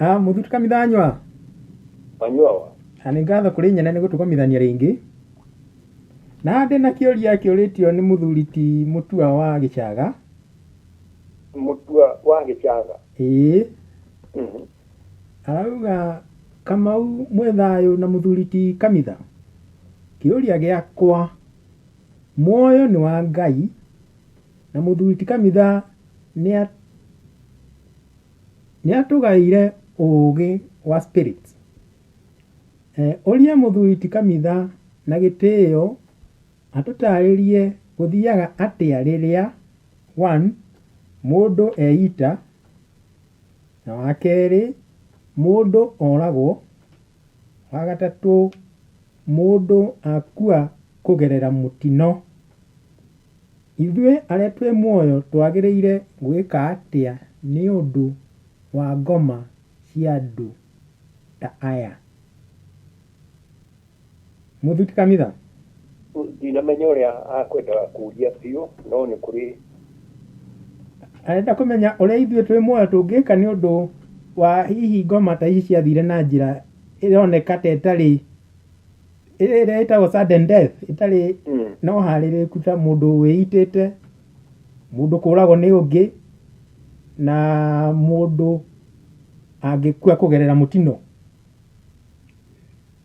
Ah, mũthuri Kamithanyua. Manyuawa. Na nĩ ngatho kũrĩ nyene nĩ gũtũgomithania rĩngĩ. Na ndĩ na kĩũria kĩũrĩtio nĩ mũthuri ti Mũtua wa Gĩchaga. Mũtua wa Gĩchaga. Ĩĩ. Arauga Kamau mwĩ thayũ na mũthuri ti Kamitha. Kĩũria gĩakwa, muoyo nĩ wa Ngai na mũthuri ti Kamitha nĩ Nĩatũgaĩire ũũgĩ wa spirits. Ũria mũthuri ti Kamitha na gĩtĩo atũtarĩrie gũthiaga atĩa rĩrĩa, one, mũndũ eita, na wa kerĩ, mũndũ oragwo, wa gatatũ, mũndũ akua kũgerera mũtino. Ithuĩ arĩa twĩ muoyo twagĩrĩire gwĩka atĩa nĩ ũndũ wa ngoma cia andũ ta aya? Mũthuri Kamitha? Ndinamenya ũrĩa akwendaga kũria biũ, no nĩ kũrĩ. Arenda kũmenya ũrĩa ithuĩ twĩ muoyo tũngĩka nĩ ũndũ wa hihi ngoma ta ici ciathire na njĩra ĩroneka ta ĩtarĩ ĩrĩa ĩtagwo sudden death ĩtarĩ na ũharĩrĩku ta mũndũ wĩitĩte, mũndũ kũragwo nĩ ũngĩ, na mũndũ angĩkua kũgerera mũtino.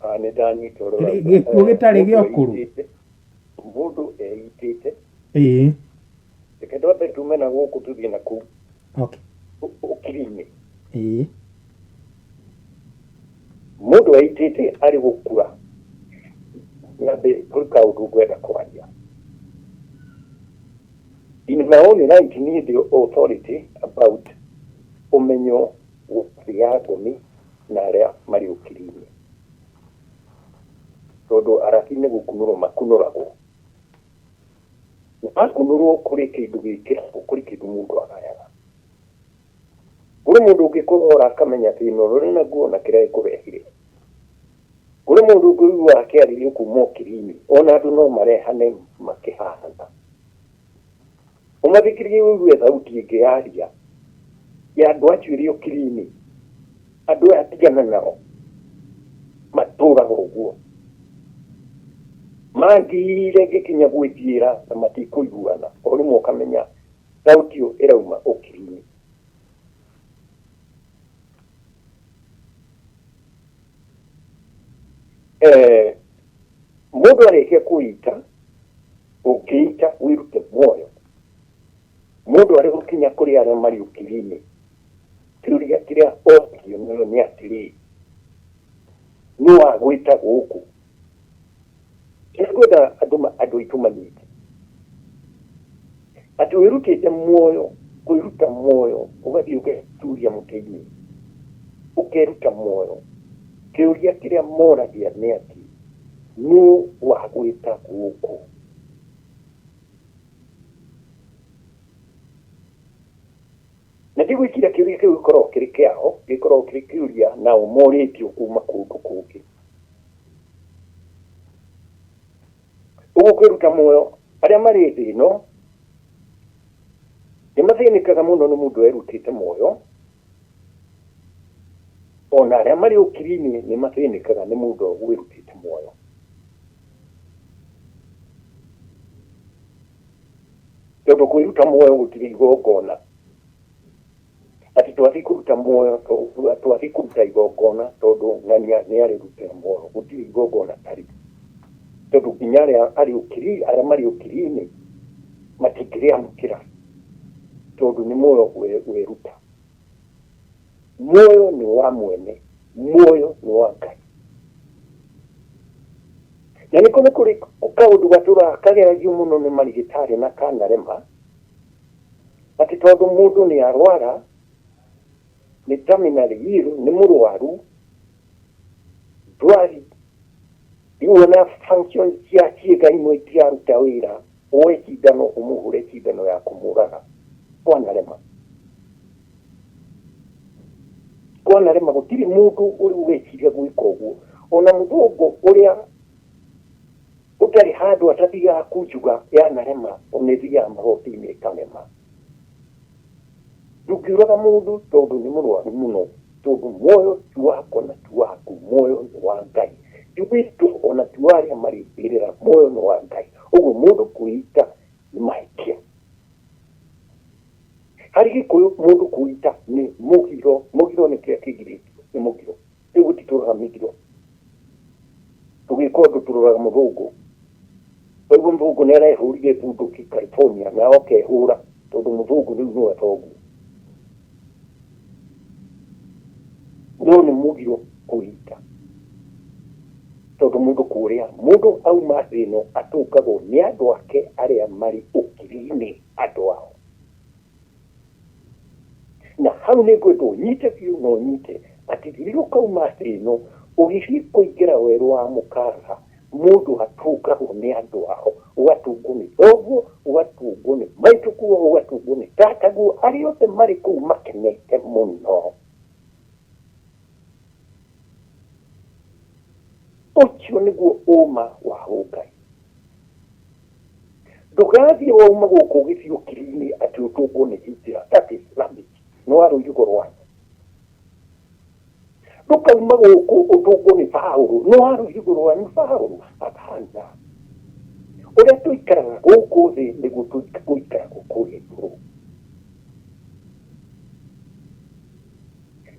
Ah, nĩ ndanyita ũrĩa ũrauga. Gĩkuũ gĩtarĩ Mũndũ gĩa ũkũrũ. Mũndũ eitĩte. Ĩĩ. Reke twambe tume na gũkũ tũthiĩ na kũu. Okay. Ũkiri-inĩ. Ĩĩ. Mũndũ eitĩte arĩ gũkua. Nyambe kũrĩ kaũndũ ngwenda kwaria. In my own right niĩ ndĩ authority about ũmenyo wa thĩ ya ngomi na arĩa marĩ ũkiri-inĩ. Tondũ arathi nĩ gũkunũrwo makunũragwo. Na makunũrwo kũrĩ kĩndũ gĩkĩragwo, kũrĩ kĩndũ mũndũ agayaga. Kũrĩ mũndũ ũngĩkũrora akamenya thĩna ũrĩa ũrĩ naguo na kĩrĩa gĩkũrehire. Kũrĩ mũndũ ũngĩigua akĩarĩrio kuma ũkiri-inĩ, ona andũ no marehane makĩhahana. Ũmathikĩrĩrie ũigue thauti ĩngĩ yaria ya andũ acio ĩrĩ ũkiri-inĩ, andũ aya tigana nao, matũraga ũguo. Mangĩire ngĩkinya gwĩthiĩra na matikũiguana, o rĩmwe ũkamenya thauti ĩyo ĩrauma ũkiri-inĩ. Eh, mũndũ arĩkia kwĩita ũngĩita wĩrute muoyo mũndũ arĩ gũkinya kũrĩ arĩa marĩ ũkiri-inĩ kĩũria kĩrĩa oragio nĩo nĩ atĩrĩ nĩ wagwĩta gũkũ kĩrĩa ngwenda andũ andũ aitũ manyite atĩ wĩrutĩte muoyo kwĩruta muoyo ũgathiĩ ũgeturia mũtĩ-inĩ ũkeruta muoyo kĩũria kĩrĩa moragia nĩ atĩ nũ wagwĩta gũkũ Na ndigwĩciria kĩũria kĩu gĩkoragwo kĩrĩ kĩao, gĩkoragwo kĩrĩ kĩũria nao morĩtio kuma kũndũ kũngĩ. Ũguo kwĩruta muoyo, arĩa marĩ thĩ ĩno nĩ mathĩnĩkaga mũno nĩ mũndũ erutĩte muoyo, ona arĩa marĩ ũkiri-inĩ nĩ mathĩnĩkaga nĩ mũndũ wĩrutĩte muoyo. Tondũ kwĩruta muoyo gũtirĩ igongona. Atĩ twathiĩ kũruta muoyo, twathiĩ kũruta igongona tondũ ng'ania nĩ arĩrutĩra muoyo, gũtirĩ igongona ta rĩu. Tondũ nginya arĩa arĩ ũkiri, arĩa marĩ ũkiri-inĩ matingĩrĩamũkĩra tondũ nĩ muoyo weruta. Muoyo nĩ wa mwene, muoyo nĩ wa Ngai. Na nĩko nĩ kũrĩ kaũndũ gatũraga kageragio mũno nĩ marigĩtarĩ na kanarema, atĩ tondũ mũndũ nĩ arwara, nĩ terminally ill, nĩ mũrwaru, ndwari, rĩu ona function cia ciĩga imwe itiraruta wĩra, woe cindano ũmũhũre cindano ya kũmũraga, kwanarema. Kwanarema gũtirĩ mũndũ ũrĩ ũreciria gwĩka ũguo. Ona mũthũngũ ũrĩa ũtarĩ handũ atathiaga kunjuga yanarema ona ĩthiaga magoti-inĩ ĩkarema. Ndũngĩũraga mũndũ tondũ nĩ mũrwaru mũno. Tondũ muoyo ti wakwa na ti waku, muoyo nĩ wa Ngai. Ti witũ ona ti wa arĩa marĩ mbĩrĩra, muoyo nĩ wa Ngai. Ũguo mũndũ kwĩita nĩ mahĩtia. Harĩ Gĩkũyũ mũndũ kwĩita nĩ mũgiro. Mũgiro nĩ kĩrĩa kĩgirĩtio, nĩ mũgiro. Rĩu gũtitũraga mĩgiro. Tũgĩka ũndũ tũroraga mũthũngũ. Waigua mũthũngũ nĩ arehũrire bunduki California na okehũra tondũ mũthũngũ rĩu nĩwe thoguo. No nĩ mũgiro kwĩita tondũ mũndũ kũrĩa mũndũ auma thĩ ĩno atũngagwo nĩ andũ ake arĩa marĩ ũkiri-inĩ andũ ao. Na hau nĩ ngwenda ũnyite biũ na ũnyite atĩ rĩrĩa ũkauma thĩ ĩno ũgĩthiĩ kũingĩra werũ wa mũkara, mũndũ atũngagwo nĩ andũ ao, ũgatũngwo nĩ thoguo, ũgatũngwo nĩ maitũguo, ũgatũngwo nĩ tataguo, arĩa othe marĩ kũu makenete mũno. Ũcio nĩguo ũma wa ũngai. Ndũgathiĩ wauma gũkũ ũgĩthiĩ ũkiri-inĩ atĩ ũtũngwo nĩ Hitler. That is rubbish. Nĩ wa rũirigo rwanyu. Ndũkauma gũkũ ũtũngwo nĩ Paũlũ. Nĩ wa rũirigo rwanyu Paũlũ. Hapana. Ũrĩa tũikaraga gũkũ thĩ nĩguo tũikaragwo kũrĩa igũrũ.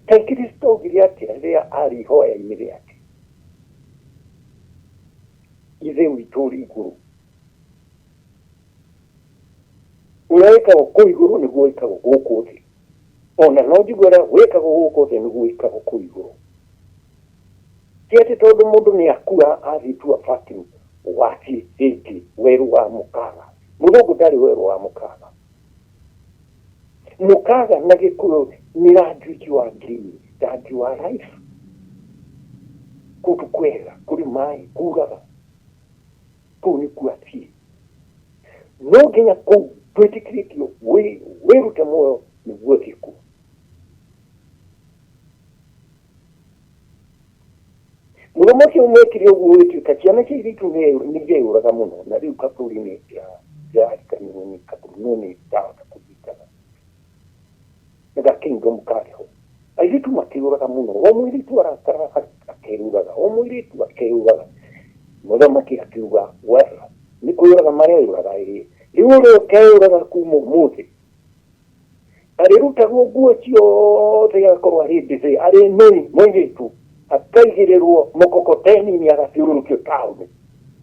Kaĩ Kristo augire atĩa rĩrĩa arĩ ihoya-inĩ rĩake? Ithe witũ ũrĩ igũrũ. Ũrĩa wĩkagwo kũu igũrũ nĩguo wĩkagwo gũkũ thĩ. Ona no njigue ũrĩa wĩkagwo gũkũ thĩ nĩguo wĩkagwo kũu igũrũ. Ti atĩ tondũ mũndũ nĩ akua athiĩ tua vacuum wathiĩ rĩngĩ werũ wa mũkaga. Mũthũngũ ndarĩ werũ wa mũkaga. Mũkaga na Gĩkũyũ nĩ language wa green, rangi wa life. Kũndũ kwega, kũrĩ maĩ, kuraga. Kũu nĩkuo athiĩ. No nginya kũu twĩtĩkĩrĩtio wĩrute muoyo nĩguo ũthiĩ kuo. Mũthamaki ũmwe ekire ũguo gũgĩtuĩka ciana cia airĩtu nĩ ireyũraga mũno na rĩu kabũrũri nĩ ndĩrariganĩrwo nĩ kabũrũri no nĩ ndahota kũririkana nĩ ga kingdom karĩ ho airĩtu makĩũraga mũno o mũirĩtu arakara akeyũraga o mũirĩtu akeyũraga mũthamaki akiuga well nĩ kwĩyũraga mareyũraga ĩĩ rĩu ũrĩa ũkeyũraga kuma ũmũthĩ Arĩrutagwo nguo ciothe agakorwo arĩ ndĩthĩ, arĩ nũi mũirĩtu, akaigĩrĩrwo mũkokoteni-inĩ agathiũrũrũkio taũni,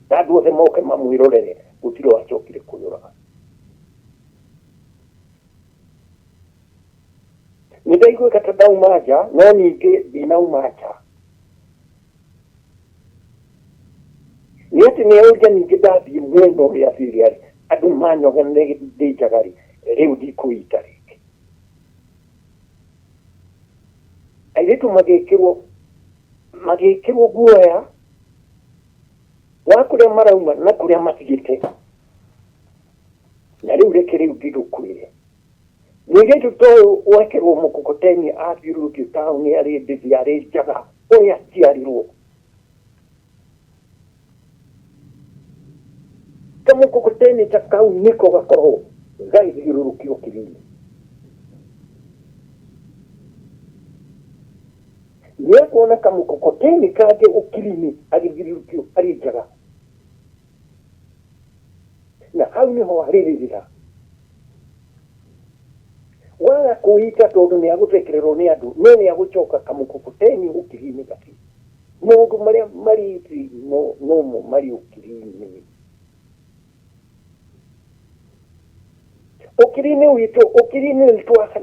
na andũ othe moke mamwĩrorere, gũtirĩ wacokire kwĩyũraga. Nĩ ndaiguĩka ta ndauma nja, no ningĩ ndinauma nja. Nĩ atĩ nĩ ũrĩa ningĩ ndathiĩ mwena ũrĩa thĩrĩa rĩ, andũ manyoga ndĩ njaga rĩ, rĩu ndikũita rĩngĩ. Airĩtu magĩkĩrwo magĩkĩrwo guoya wa kũrĩa marauma na kũrĩa matigĩte. Na rĩu reke rĩu ngĩgũkwĩre. Mũirĩtu ta ũyũ wekĩrwo mũkokoteni athiũrũrũkio taũni arĩ ndĩthĩ arĩ njaga ũrĩa aciarirwo. Kamũkokoteni ta kau nĩko gakoragwo gagĩthiũrũrũkio kĩrĩinĩ. Nĩekuona kamũkokoteni kangĩ ũkiri-inĩ agĩthiũrũrũkio arĩ njaga. Na hau nĩho arĩrĩrĩra. Waga kwĩita tondũ nĩ agũthekererwo nĩ andũ, no nĩ agũcoka kamũkokoteni ũkiri-inĩ gake. Maũndũ marĩa marĩ thĩ no nomo marĩ ũkiri-inĩ. Ũkiri-inĩ witũ, ũkiri-inĩ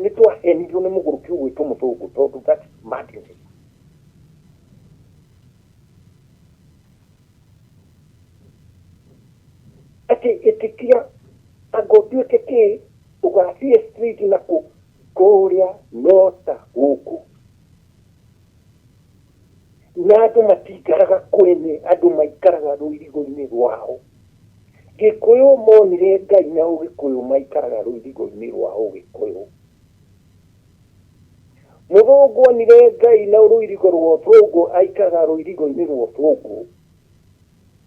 nĩ twahenirio nĩ mũgũrũki ũgwĩtwo mũthũngũ tondũ that's madness. Atĩ ĩtĩkia anga ũtuĩke kĩ ũgathiĩ street na kũ kũrĩa no ta gũkũ. Na andũ matikaraga kwene, andũ maikaraga rũirigo-inĩ rwao. Gĩkũyũ monire Ngai na ũgĩkũyũ maikaraga rũirigo-inĩ rwa ũgĩkũyũ. Mũthũngũ onire Ngai na rũirigo rwa ũthũngũ aikaraga rũirigo-inĩ rwa ũthũngũ.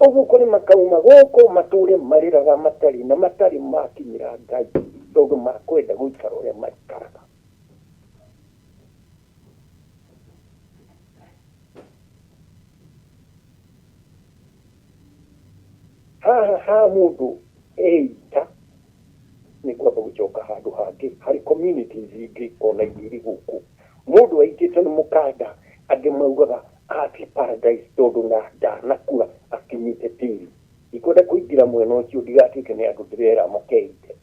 Ũguo kũrĩ makauma gũkũ matũre marĩraga matarĩ na matarĩ makinyĩra Ngai tondũ makwenda gũikara ũrĩa maikaraga. Haha ha mũndũ eita nĩ kwamba gũcoka handũ hangĩ harĩ communities ingĩ ona ingĩ irĩ gũkũ. Mũndũ aitĩtwo nĩ mũkanda, angĩ maugaga athiĩ paradise tondũ na ndanakua akinyĩte tĩri. Ndikwenda kũingĩra mwena ũcio ndigatuĩke nĩ andũ ndĩrera makeite.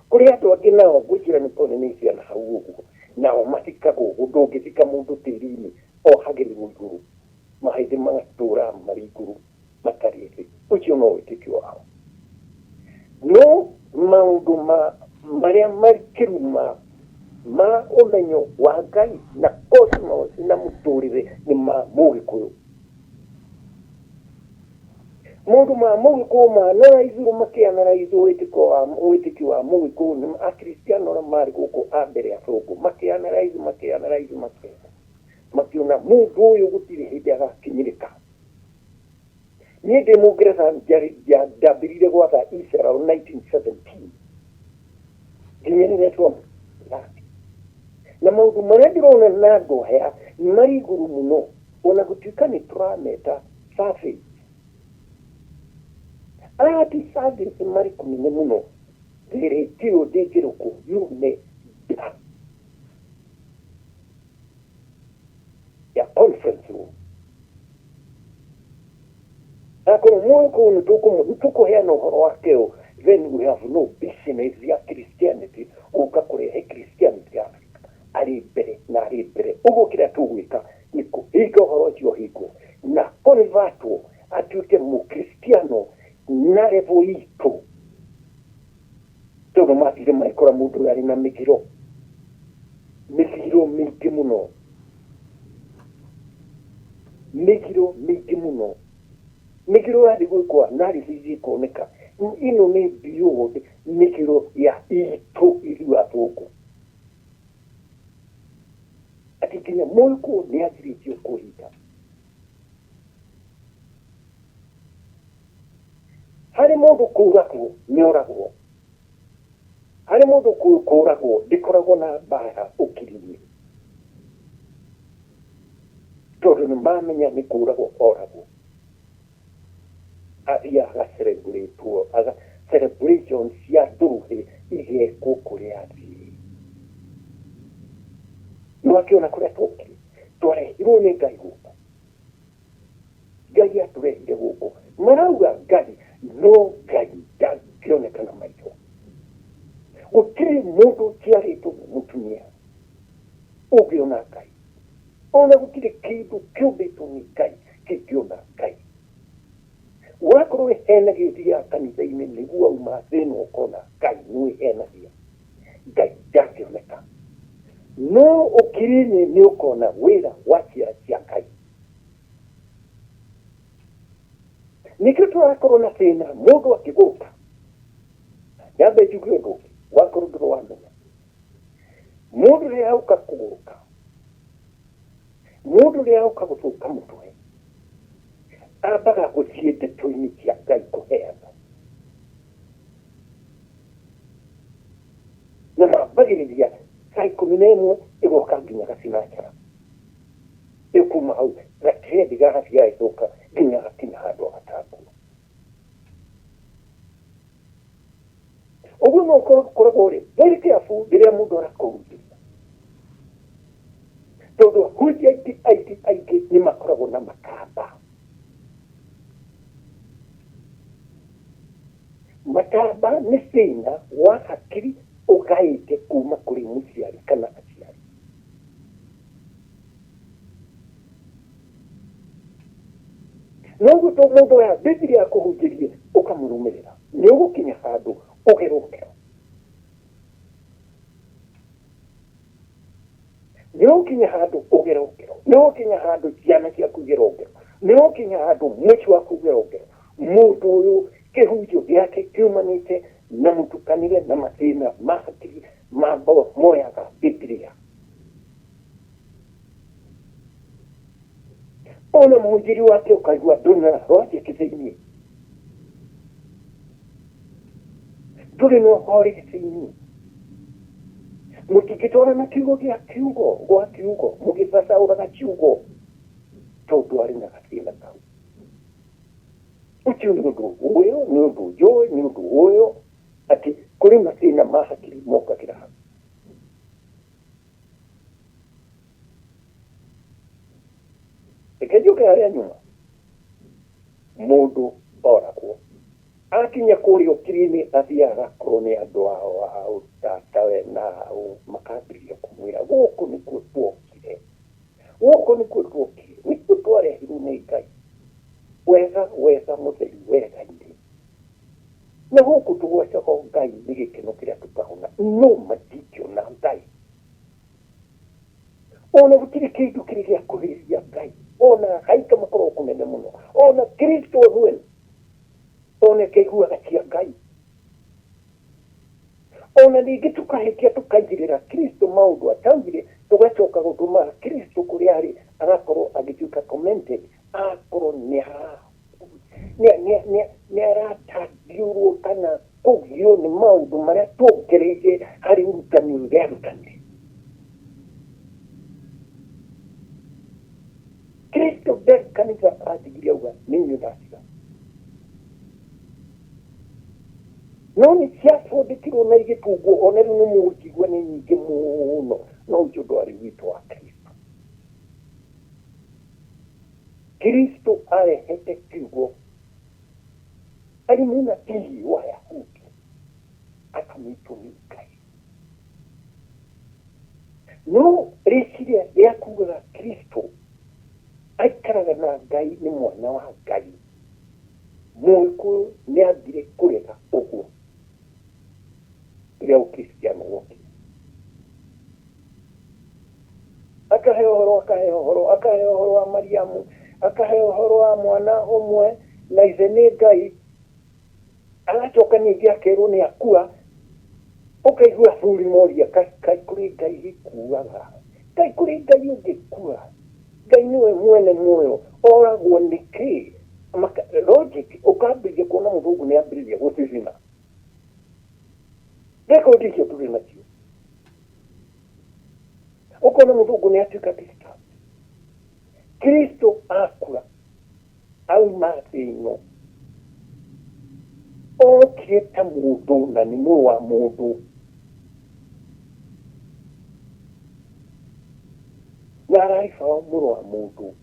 Kũrĩ andũ angĩ nao ngwĩciria nĩ Polynesia na hau ũguo, nao mathikagwo ũguo, ndũngĩthika mũndũ tĩri-inĩ ohagĩrĩrwo igũrũ, mahĩndĩ magatũra marĩ igũrũ matarĩ thĩ. Ũcio no wĩtĩkio wao. No maũndũ ma marĩa marikĩru ma ma ũmenyo wa Ngai na cosmos na mũtũrĩre nĩ ma Mũgĩkũyũ. Maũndũ ma Mũgĩkũyũ maanaraithirwo makĩanaraithwo wĩtĩkio wa wĩtĩkio wa Mũgĩkũyũ nĩ Akristiano arĩa marĩ gũkũ a mbere athũngũ makĩanaraithi makĩanaraithi makĩona makĩona mũndũ ũyũ gũtirĩ hĩndĩ agakinyĩrĩka. Niĩ ndĩ Mũngeretha ndambĩrĩire gwatha Israel 1917 nginya rĩrĩa twa na maũndũ marĩa ndĩrona na andũ aya marĩ igũrũ mũno ona gũtuĩka nĩ tũrameta surface. Aya ti surface marĩ kũnene mũno thĩrĩtio ndĩngĩrũkwo yume nja ya conference room. Akorwo mũgĩkũyũ nĩ tũkũheana ũhoro wake ũ, then we have no business ya Christianity gũka kũrehe Christianity Africa. Arĩ mbere na arĩ mbere. Ũguo kĩrĩa tũgwĩka nĩ kũhinga ũhoro ũcio ũhingwo na convertwo atuĩke mũkristiano na level itũ. Tondũ mathire magĩkora mũndũ ũyũ arĩ na mĩgiro, mĩgiro mĩingĩ mũno, mĩgiro mĩingĩ mũno. Mĩgiro yathiĩ gwĩkwo analysis ĩkoneka ĩno nĩ beyond mĩgiro ya itũ ithuĩ athũngũ. Atĩ nginya mũgĩkũyũ nĩ anjirĩtio kũhinga. Harĩ mũndũ kũragwo nĩ oragwo. Harĩ mũndũ kũragwo ndĩkoragwo na mbara ũkiri-inĩ. Tondũ nĩ mamenya nĩ kũragwo oragwo. Athiaga aga celebrate aga celebration cia ndũrũhĩ igekwo kũrĩa athiĩ. Nĩ wakĩona kũrĩa twokire? Twarehirwo nĩ Ngai gũkũ. Ngai atũrehire gũkũ. Marauga Ngai, no Ngai ndangĩoneka na maitho. Gũtirĩ mũndũ ũciarĩtwo nĩ mũtumia ũngĩona Ngai. Ona gũtirĩ kĩndũ kĩũmbĩtwo nĩ Ngai kĩngĩona Ngai. Wakorwo wĩhenagia ũthiaga kanitha-inĩ nĩguo wauma thĩ ĩno ũkona Ngai, nĩ wĩhenagia. Ngai ndangĩoneka. No ũkiri-inĩ nĩ ũkona wĩra wa ciara cia Ngai. Nĩkĩo tũrakorwo na thĩna mũndũ akĩgũrũka. Nyambe njuge ũndũ ũngĩ, wakorwo ndũrĩ wamenya. Mũndũ rĩrĩa oka kũgũrũka, mũndũ rĩrĩa oka gũthũka mũtwe, ambaga gũthiĩ ndeto-inĩ cia Ngai kũheana. Na mambagĩrĩria thaa 11 ĩgoka nginya gacinacara. Rĩu kuma hau gatrendi gagathiĩ gagĩthũka nginya gakinya handũ agatambura. Ũguo no ũkoragwo ũrĩ very careful rĩrĩa mũndũ arakũhunjĩria. Tondũ ahunjia aingĩ aingĩ aingĩ nĩ makoragwo na matamba. Matamba nĩ thĩna wa hakiri ũgaĩte kuma kũrĩ mũciari kana aciari. Noguo to mũndũ oya Bibilia akũhunjĩrie ũkamũrũmĩrĩra, nĩ ũgũkinya handũ ũgerwo ngero. Nĩ ũgũkinya handũ ũgerwo ngero, nĩ ũgũkinya handũ ciana ciaku igerwo ngero, nĩ ũgũkinya handũ mũciĩ waku ũgerwo ngero. Mũndũ ũyũ kĩhunjio gĩake kĩumanĩte na mũtukanĩre na mathĩna ma hakiri ma moyaga Bibilia. Ona mũhunjĩri wake ũkaigua ndũrĩ na logic thĩinĩ, ndũrĩ na ũhoreri thĩinĩ. Mũtingĩtwarana kiugo gĩa kiugo gwa kiugo mũgĩthathaũraga ciugo tondũ arĩ na gathĩna kau. Ũcio nĩ ũndũ ũyũ, nĩ ũndũ njũĩ, nĩ ũndũ ũyũ atĩ kũrĩ mathĩna ma hakiri mokagĩra hau. Reke njũke harĩa nyuma. Mũndũ oragwo akinya kũrĩa ũkiri-inĩ athiaga agakorwo nĩ andũ ao ao tatawe na ao makambĩrĩria kũmwĩra gũkũ nĩkuo tuokire, gũkũ nĩkuo tuokire, nĩkuo twarehirwo nĩ Ngai. Wega wega mũtheri wega-inĩ. Na gũkũ tũgocaga Ngai nĩ gĩkeno kĩrĩa tũkahona, no matingĩona Ngai. Ona gũtirĩ kĩndũ kĩrĩ gĩa kuhĩrĩria Ngai, ona araika makoragwo kũnene mũno, ona Kristo we mwene ona ĩkaiguaga cia Ngai. Ona ningĩ tũkahĩtia tũkaigĩrĩra Kristo maũndũ ataugire, tũgacoka gũtũma Kristo kũrĩa arĩ agakorwo agĩtuĩka commented, agakorwo nĩ aratangiũrwo kana kũgio nĩ maũndũ marĩa tuongereire harĩ ũrutani ũrĩa arutanire. Kristo nde kanitha atigire auga nĩ inyuĩ ndatiga, no nĩ ciathondekirwo na igĩtungwo, ona rĩu nĩ mũgũkigua nĩ nyingĩ mũno, no ũcio ndwarĩ wito wa Kristo. Kristo arehete kiugo arĩ mũnabii wa Yahudi atũmĩtwo nĩ Ngai. No rĩciria rĩa kugaga Kristo aikaraga na Ngai nĩ mwana wa Ngai, Mũgĩkũyũ nĩ ambire kũrega ũguo rĩrĩa Ũkristiano wokire. Akahe ũhoro, akahe ũhoro, akahe ũhoro wa Mariamu, akahe ũhoro wa mwana ũmwe na ithe nĩ Ngai, agacoka ningĩ akerwo nĩ akua, ũkaigua athuri moria, kaĩ kũrĩ Ngai gĩkuaga? Kaĩ kũrĩ Ngai ũngĩkua? Ngai nĩwe mwene muoyo, oragwo nĩkĩ? Logic, ũkambĩrĩria kuona mũthũngũ nĩ ambĩrĩria gũcicina. Rekondi icio tũrĩ nacio. Ũkona mũthũngũ nĩ atuĩka disturbed. Kristo akua auma thĩ ĩno okire ta mũndũ na nĩ mũrũ wa mũndũ na araribawa mũrũ wa mũndũ.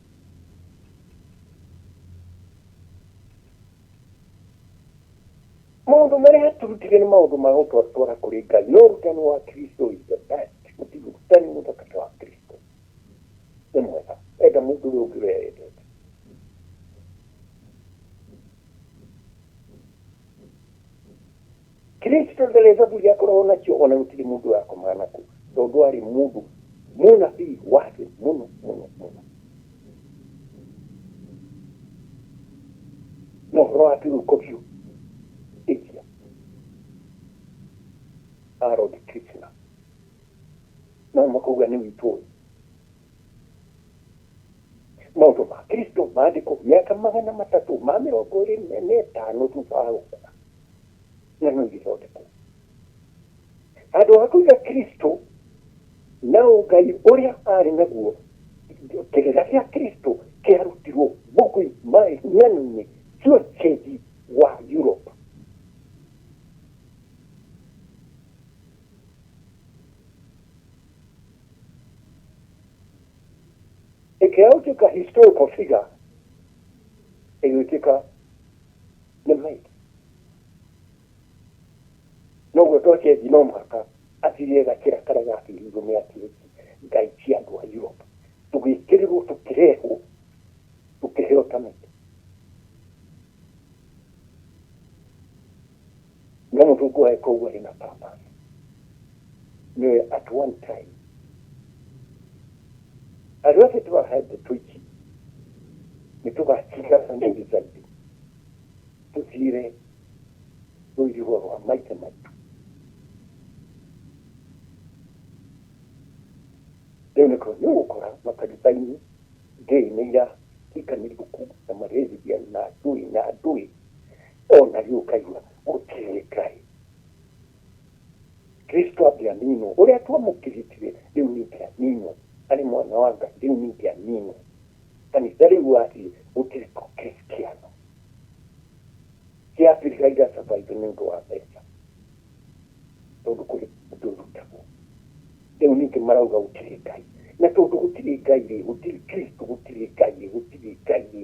Maũndũ marĩa aturutire nĩ maũndũ ma gũtwatwara kũrĩ Ngai, no ũrutani wa Kristo is the best. Gũtirĩ ũrutani mũthaka ta wa Kristo. Nĩ mwega. Enda mũndũ ũrĩa ũngĩ ũrĩa endete. Kristo ndarĩ thaburi akoragwo nacio ona gũtirĩ mũndũ wakomaga nakuo tondũ arĩ mũndũ mũnabii wa thĩ mũno mũno mũno. No ũhoro wa kĩhuko biũ India Harold Krishna no makauga nĩ witũ ũyũ. Maũndũ ma Kristo maandĩkwo mĩaka 325 thutha wa gũkua na no igĩthondekwo. Handũ ha kũiga Kristo na ũngai ũrĩa arĩ naguo, kĩrĩra gĩa Kristo kĩarutirwo mbuku ng'ano-inĩ cia ũcenji wa Europe. Ĩkĩaga gũtuĩka historical figure, ĩgĩtuĩka nĩ myth. Noguo twacenji no mũhaka athire gakĩra karĩa gakĩrirwo nĩ akĩenji ngai cia andũ a Europe. Tũgĩkĩrĩrwo tũkĩrehwo tũkĩheo ta mĩtĩ. No mũthũngũ eka ũguo arĩ na purpose. Nĩwe at one time andũ othe tũrahe ndeto ici nĩ tũgatigana na zaidi tũthiĩre rũirigo rwa maithe maitũ. Rĩu nĩkĩo nĩ ũgũkora makanitha-inĩ gay nĩ irahikanĩrio kũu na malesbian na ndũĩ na ndũĩ ona rĩu ũkaigua gũtirĩ Ngai. Kristo angĩaninwo ũrĩa twamũkĩrĩtire rĩu nĩngĩaninwo arĩ mwana wa Ngai rĩu nĩngĩaninwo kanitha rĩu wathiĩ gũtirĩ Kristiano. Raila survive nĩ ũndũ wa mbeca tondũ kũrĩ ũndũ ũrutagwo. Rĩu ningĩ marauga gũtirĩ Ngai. Na tondũ gũtirĩ Ngai rĩ, gũtirĩ Kristo, gũtirĩ Ngai rĩ, gũtirĩ Ngai rĩ,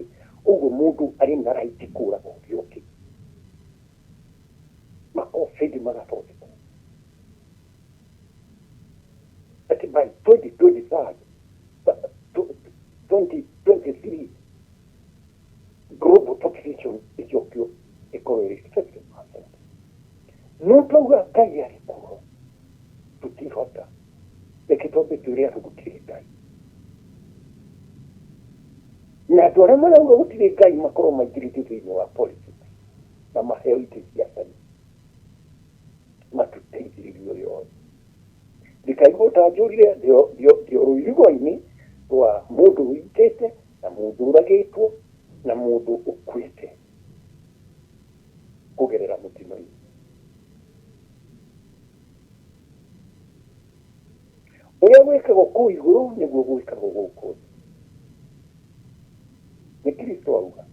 ũguo mũndũ arĩ na right kũraga ũrĩa ũngĩ. Makobithi magathondekwo. Atĩ by 2023, 2023 global population ĩcokio ĩkorwo ĩrĩ 50%. No twauga Ngai arĩ kuo, tũtihota. Reke twambe twĩre andũ gũtirĩ Ngai. Na andũ arĩa marauga gũtirĩ Ngai makorwo maingĩrĩtio thĩinĩ wa politics na maheo itĩ cia Ngai matũteithĩrĩrie ũrĩa othe. Ndikaigua ũtanjũrire ndĩ o rũirigo-inĩ rwa mũndũ wĩitĩte na mũndũ ũragĩtwo na mũndũ ũkuĩte kũgerera mũtino-inĩ. Ũrĩa gwĩkagwo kũu igũrũ nĩguo gwĩkagwo gũkũ thĩ. Nĩ Kristo auga.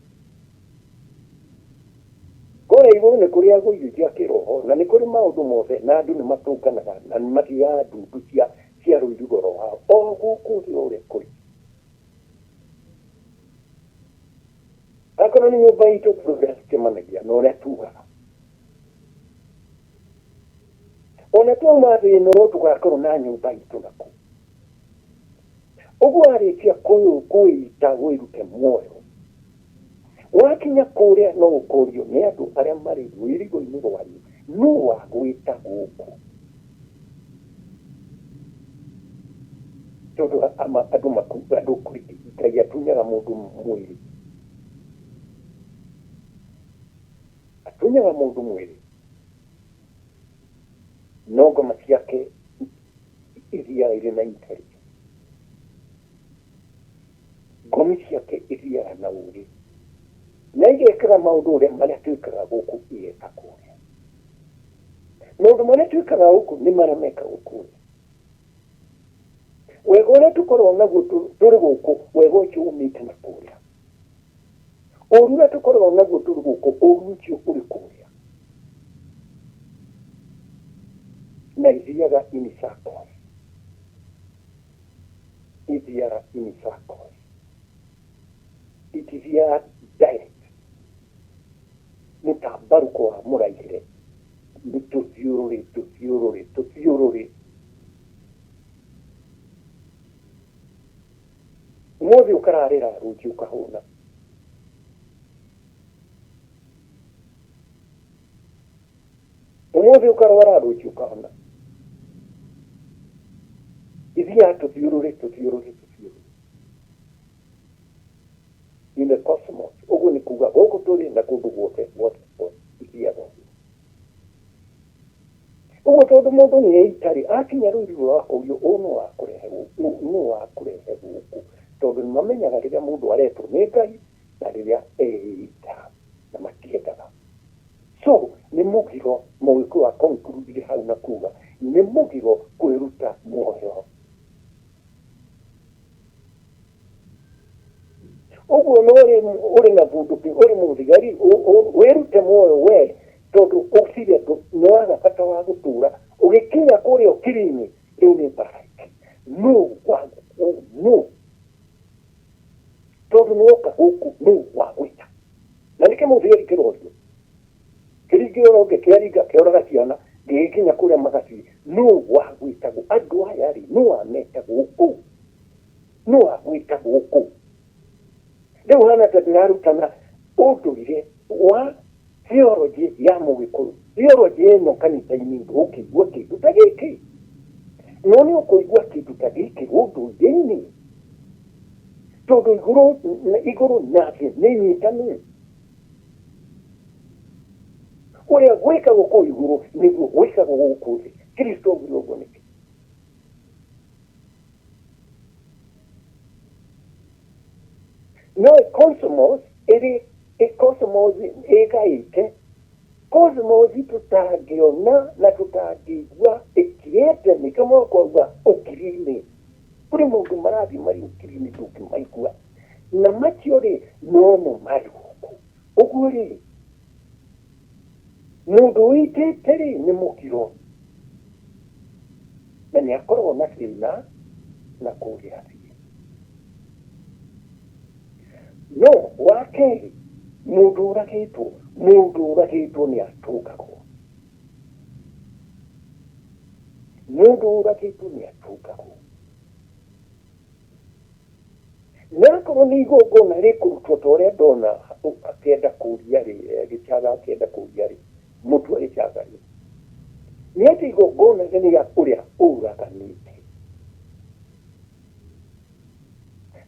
Kũrĩa igũrũ nĩ kũrĩagwo irio cia kĩroho na nĩ kũrĩ maũndũ mothe na andũ nĩ matũnganaga na nĩ mathiaga ndundu cia cia rũirigo rwao o gũkũ thĩ o ũrĩa kũrĩ. Akorwo nĩ nyũmba itũ kũrĩ ũrĩa tũcemanagia na ũrĩa tugaga. Ona twauma thĩ ĩno no tũgakorwo na nyũmba itũ nakuo. Ũguo warĩkia kwĩita wĩrute muoyo, wakinya kũrĩa no ũkorio nĩ andũ arĩa marĩ rwĩrigo-inĩ rwanyu, nũ wagwĩta gũkũ? Tondũ andũ andũ Ngai atunyaga mũndũ mwĩrĩ. Atunyaga mũndũ mwĩrĩ. No ngoma ciake ithiaga irĩ na intelligence. Ngomi ciake ithiaga na ũũgĩ. Na igekaga maũndũ ũrĩa marĩa twĩkaga gũkũ igeka kũrĩa. Maũndũ marĩa twĩkaga gũkũ nĩ marĩa mekagwo kũrĩa. Wega ũrĩa tũkoragwo naguo tũrĩ gũkũ, wega ũcio umĩte na kũrĩa. Ũũru ũrĩa tũkoragwo naguo tũrĩ gũkũ, ũũru ũcio ũrĩ kũrĩa. Na ithiaga in circles. Ithiaga in circles. Itithiaga direct. Mũtambarũko wa mũraihĩre nĩ tũthiũrũrĩ tũthiũrũrĩ tũthiũrũrĩ. Ũmũthĩ ũkararĩra, rũciũ ũkahũna. Ũmũthĩ ũkarwara, rũciũ ũkahona. Ithiaga tũthiũrũrĩ tũthiũrũrĩ tũthiũrũrĩ. In the cosmos. Ũguo nĩ kuga gũkũ tũrĩ na kũndũ guothe guothe guothe ithiaga ũguo. Ũguo tondũ mũndũ nĩ eitarĩ akinya rũirigo akũrio ũũ nũ wakũrehe gũkũ, nũ wakũrehe gũkũ, tondũ nĩ mamenyaga rĩrĩa mũndũ aretwo nĩ Ngai na rĩrĩa eita na matiendaga. So nĩ mũgiro mũgĩkũyũ a conclude hau na kuga nĩ mũgiro kwĩruta muoyo. Ũguo no ũrĩ na bunduki ũrĩ mũthigari wĩrute muoyo we tondũ ũcire nĩ waga bata wa gũtũra ũgĩkinya kũrĩa ũkiri-inĩ rĩu nĩ mbara nũ wa nũ tondũ nĩ woka gũkũ nũ wa gwĩta na nĩkĩ mũthigari kĩrorio kĩringĩro ronge kĩaringa kĩoraga ciana gĩgĩkinya kũrĩa magaciĩ nũ wa gwĩtagwo andũ aya rĩ nũ wameta gũkũ nũ wagwĩta gũkũ rĩu hana ta ndĩrarutana ũndũire wa theology ya mũgĩkũyũ theology ĩno kanitha-inĩ ndũngĩigua kĩndũ ta gĩkĩ no nĩ ũkũigua kĩndũ ta gĩkĩ ũndũire-inĩ tondũ igũrũ igũrũ na thĩ nĩ nyitanu ũrĩa gwĩkagwo kũu igũrũ nĩguo gwĩkagwo gũkũ thĩ kristo augire ũguo nĩkĩ No cosmos ĩrĩ cosmos ĩgaĩte cosmos tũtangĩona na tũtangĩigua ĩkirĩte nĩkĩo mũkwauga ũkiri-inĩ kũrĩ maũndũ marathiĩ marĩ ũkiri-inĩ ndũngĩmaigua na macio rĩ nomo marĩ gũkũ ũguo rĩ Mũndũ ũitĩte rĩ nĩ mũkiro na nĩ akoragwo na thĩna na kũrĩha thiirĩ. No wa kerĩ, mũndũ ũragĩtwo, mũndũ ũragĩtwo nĩ atũngagwo. Mũndũ ũragĩtwo nĩ atũngagwo. Na akorwo nĩ igongona rĩkũrutwo ta ũrĩa ndona akĩenda kũria rĩ, Gĩchaga akĩenda kũria rĩ, Mũtua Gĩchaga rĩ, nĩ atĩ igongona nĩ rĩa ũrĩa ũraganĩte.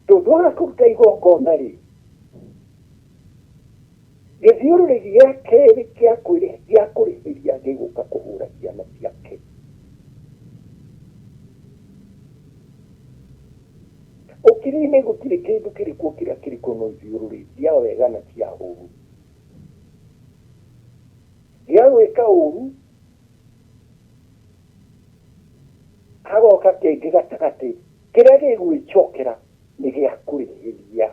Tondũ waga kũruta igongona rĩ, gĩthiũrũrĩ gĩa kerĩ kĩa kũrĩhĩria gĩgũka kũhũra ciana ciake. Ũkiri-inĩ gũtirĩ kĩndũ kĩrĩ kuo kĩrĩa kĩrĩ kuo no ithiũrũrĩ cia wega na cia ũũru. Gĩa gwĩka ũũru hagoka kĩngĩ gatagatĩ kĩrĩa gĩgwĩcokera nĩ gĩa kũrĩhĩria.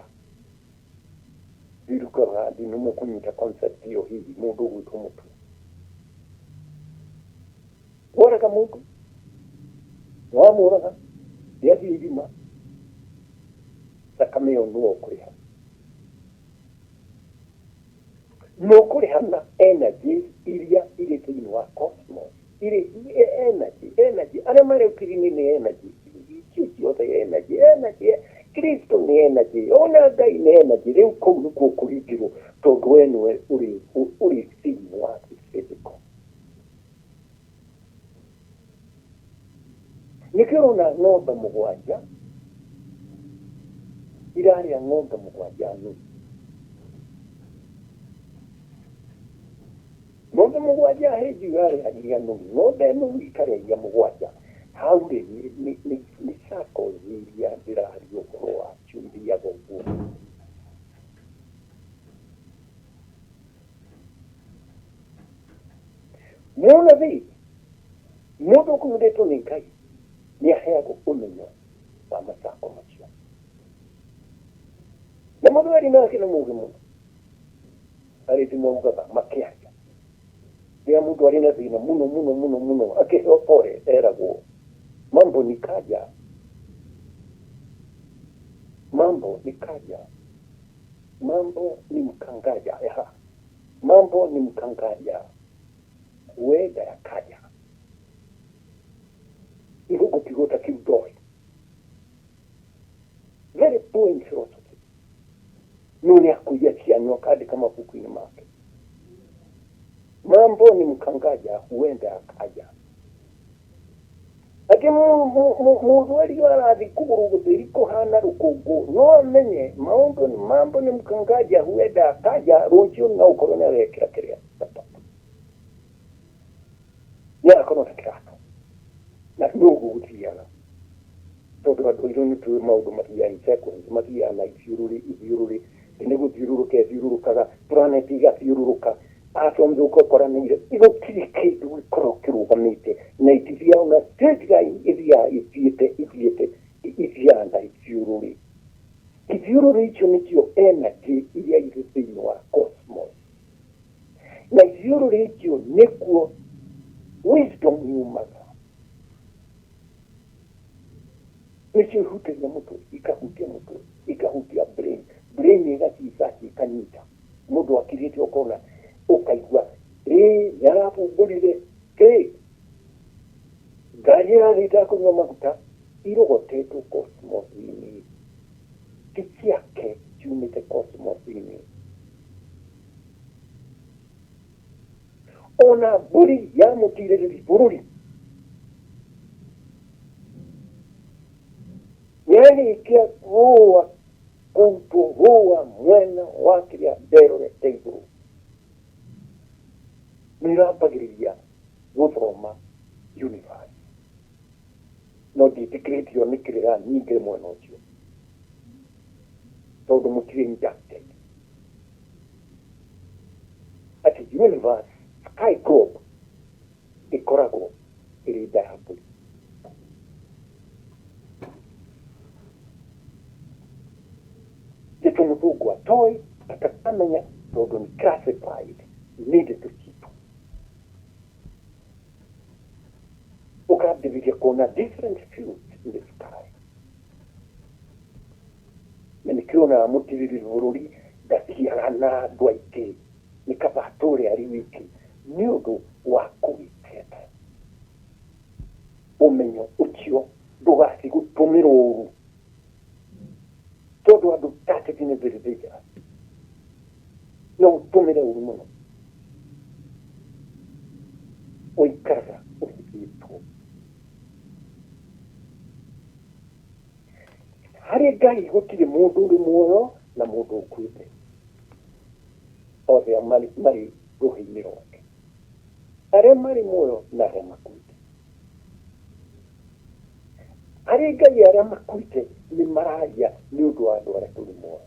Ndirukaga nĩ mũkũnyita concept ĩyo hihi mũndũ ũgwĩtwo Mũtua. Woraga mũndũ, wamũraga, nĩathiĩ irima, thakame ĩyo nĩwe ũkũrĩha. Na ũkũrĩha na energy iria irĩ thĩinĩ wa cosmos. Irĩ energy, energy, arĩa marĩ ũkiri-inĩ nĩ energy, icio ciothe energy, energy, Kristo nĩ energy, ona Ngai nĩ energy, rĩu kũu nĩkuo ũkũringĩrwo tondũ we nĩwe ũrĩ ũrĩ thĩinĩ wa physical. Nĩkĩo ũrona ng'ombe mũgwanja irarĩa ng'ombe mũgwanja nũru. Ng'ombe mũgwanja hĩnju irarĩa iria nũru, ng'ombe nũru ikarĩa iria mũgwanja. Hau rĩ nĩ circles iria ndĩraria ũhoro wacio ithiaga ũguo. Mũnabii, mũndũ ũkũmĩrĩtwo nĩ Ngai, nĩ aheagwo ũmenyo wa macako macio. Na mũthweri nake nĩ mũũgĩ mũno. Arĩ thimũ augaga makĩaria. Rĩrĩa mũndũ arĩ na thĩna mũno mũno mũno mũno akĩheo pole eragwo mambo ni kaja, mambo ni kaja, mambo ni mkangaja, eha, mambo ni mkangaja, huenda yakaja. Nĩgũgũtigwo ta kĩu ndoĩ. Very poor in philosophy. No nĩ akũiya cianyu akandĩka mabuku-inĩ make. Mambo ni mkangaja huenda akaja. Atĩ mũndũ ũrĩa arathiĩ kũgũrũ gũtheri kũhana rũkũngũ no amenye maũndũ mambo ni mkangaja huenda akaja rũciũ no ũkorwo nĩ arekĩra kĩrĩa thabatũ. Nĩ agakorwo na kĩratũ. Na nĩ ũguo gũthiaga. Tondũ andũ airũ nĩ tũĩ maũndũ mathiaga in sequence, mathiaga na ithiũrũrĩ, ithiũrũrĩ, thĩ nĩ gũthiũrũrũka ĩthiũrũrũkaga, planet igathiũrũrũka, atoms ũgakoranĩire, gũtirĩ kĩndũ gĩkoragwo kĩrũgamĩte na itithiaga na straight line, ithiaga ithiĩte, ithiĩte, ithiaga na ithiũrũrĩ. Ithiũrũrĩ icio nĩcio energy iria irĩ thĩinĩ wa cosmos. Na ithiũrũrĩ icio nĩkuo wisdom yumaga. Nĩcio ihutagia mũtwe, ikahutia mũtwe, ikahutia brain, brain ĩgacicaci ikanyita. Mũndũ akirĩte ũkona ũkaigua ĩ nĩ arabumbũrire kĩ ngari ĩrathiĩ ĩtakũnyua maguta irogotetwo cosmos-inĩ, ti ciake ciumĩte cosmos-inĩ. Ona mbũri ya mũtirĩrĩri bũrũri yarĩkia rũa kũrutwo rũa mwena wa kĩrĩa nderorete igũrũ nĩ ĩrambagĩrĩria gũthoma universe no ndiĩtĩkĩrĩtio nĩ kĩrĩra nyingĩ mwena ũcio tondũ mũtirĩ inducted atĩ universe sky globe ĩkoragwo ĩrĩ nda ya mbũri. Ndeto mũthũngũ atoĩ atakamenya tondũ nĩ classified nĩ ndeto citũ. Kuona different fields in the sky. Na nĩkĩo onaga mũtirĩrĩri bũrũri ndathiaga na andũ aingĩ, nĩ kaba atũre arĩ wiki nĩ ũndũ wa kũgitĩra ũmenyo ũcio ndũgathiĩ gũtũmĩrwo ũru, tondũ andũ tactic nĩ very dangerous, no ũtũmĩre ũru mũno. Ũikaraga ũhithĩtwo. Harĩ Ngai gũtirĩ mũndũ ũrĩ muoyo na mũndũ ũkuĩte, othe marĩ marĩ rũhĩ-inĩ rwake, arĩa marĩ muoyo na arĩa makuĩte. Harĩ Ngai arĩa makuĩte nĩ mararia nĩ ũndũ wa andũ arĩa tũrĩ muoyo,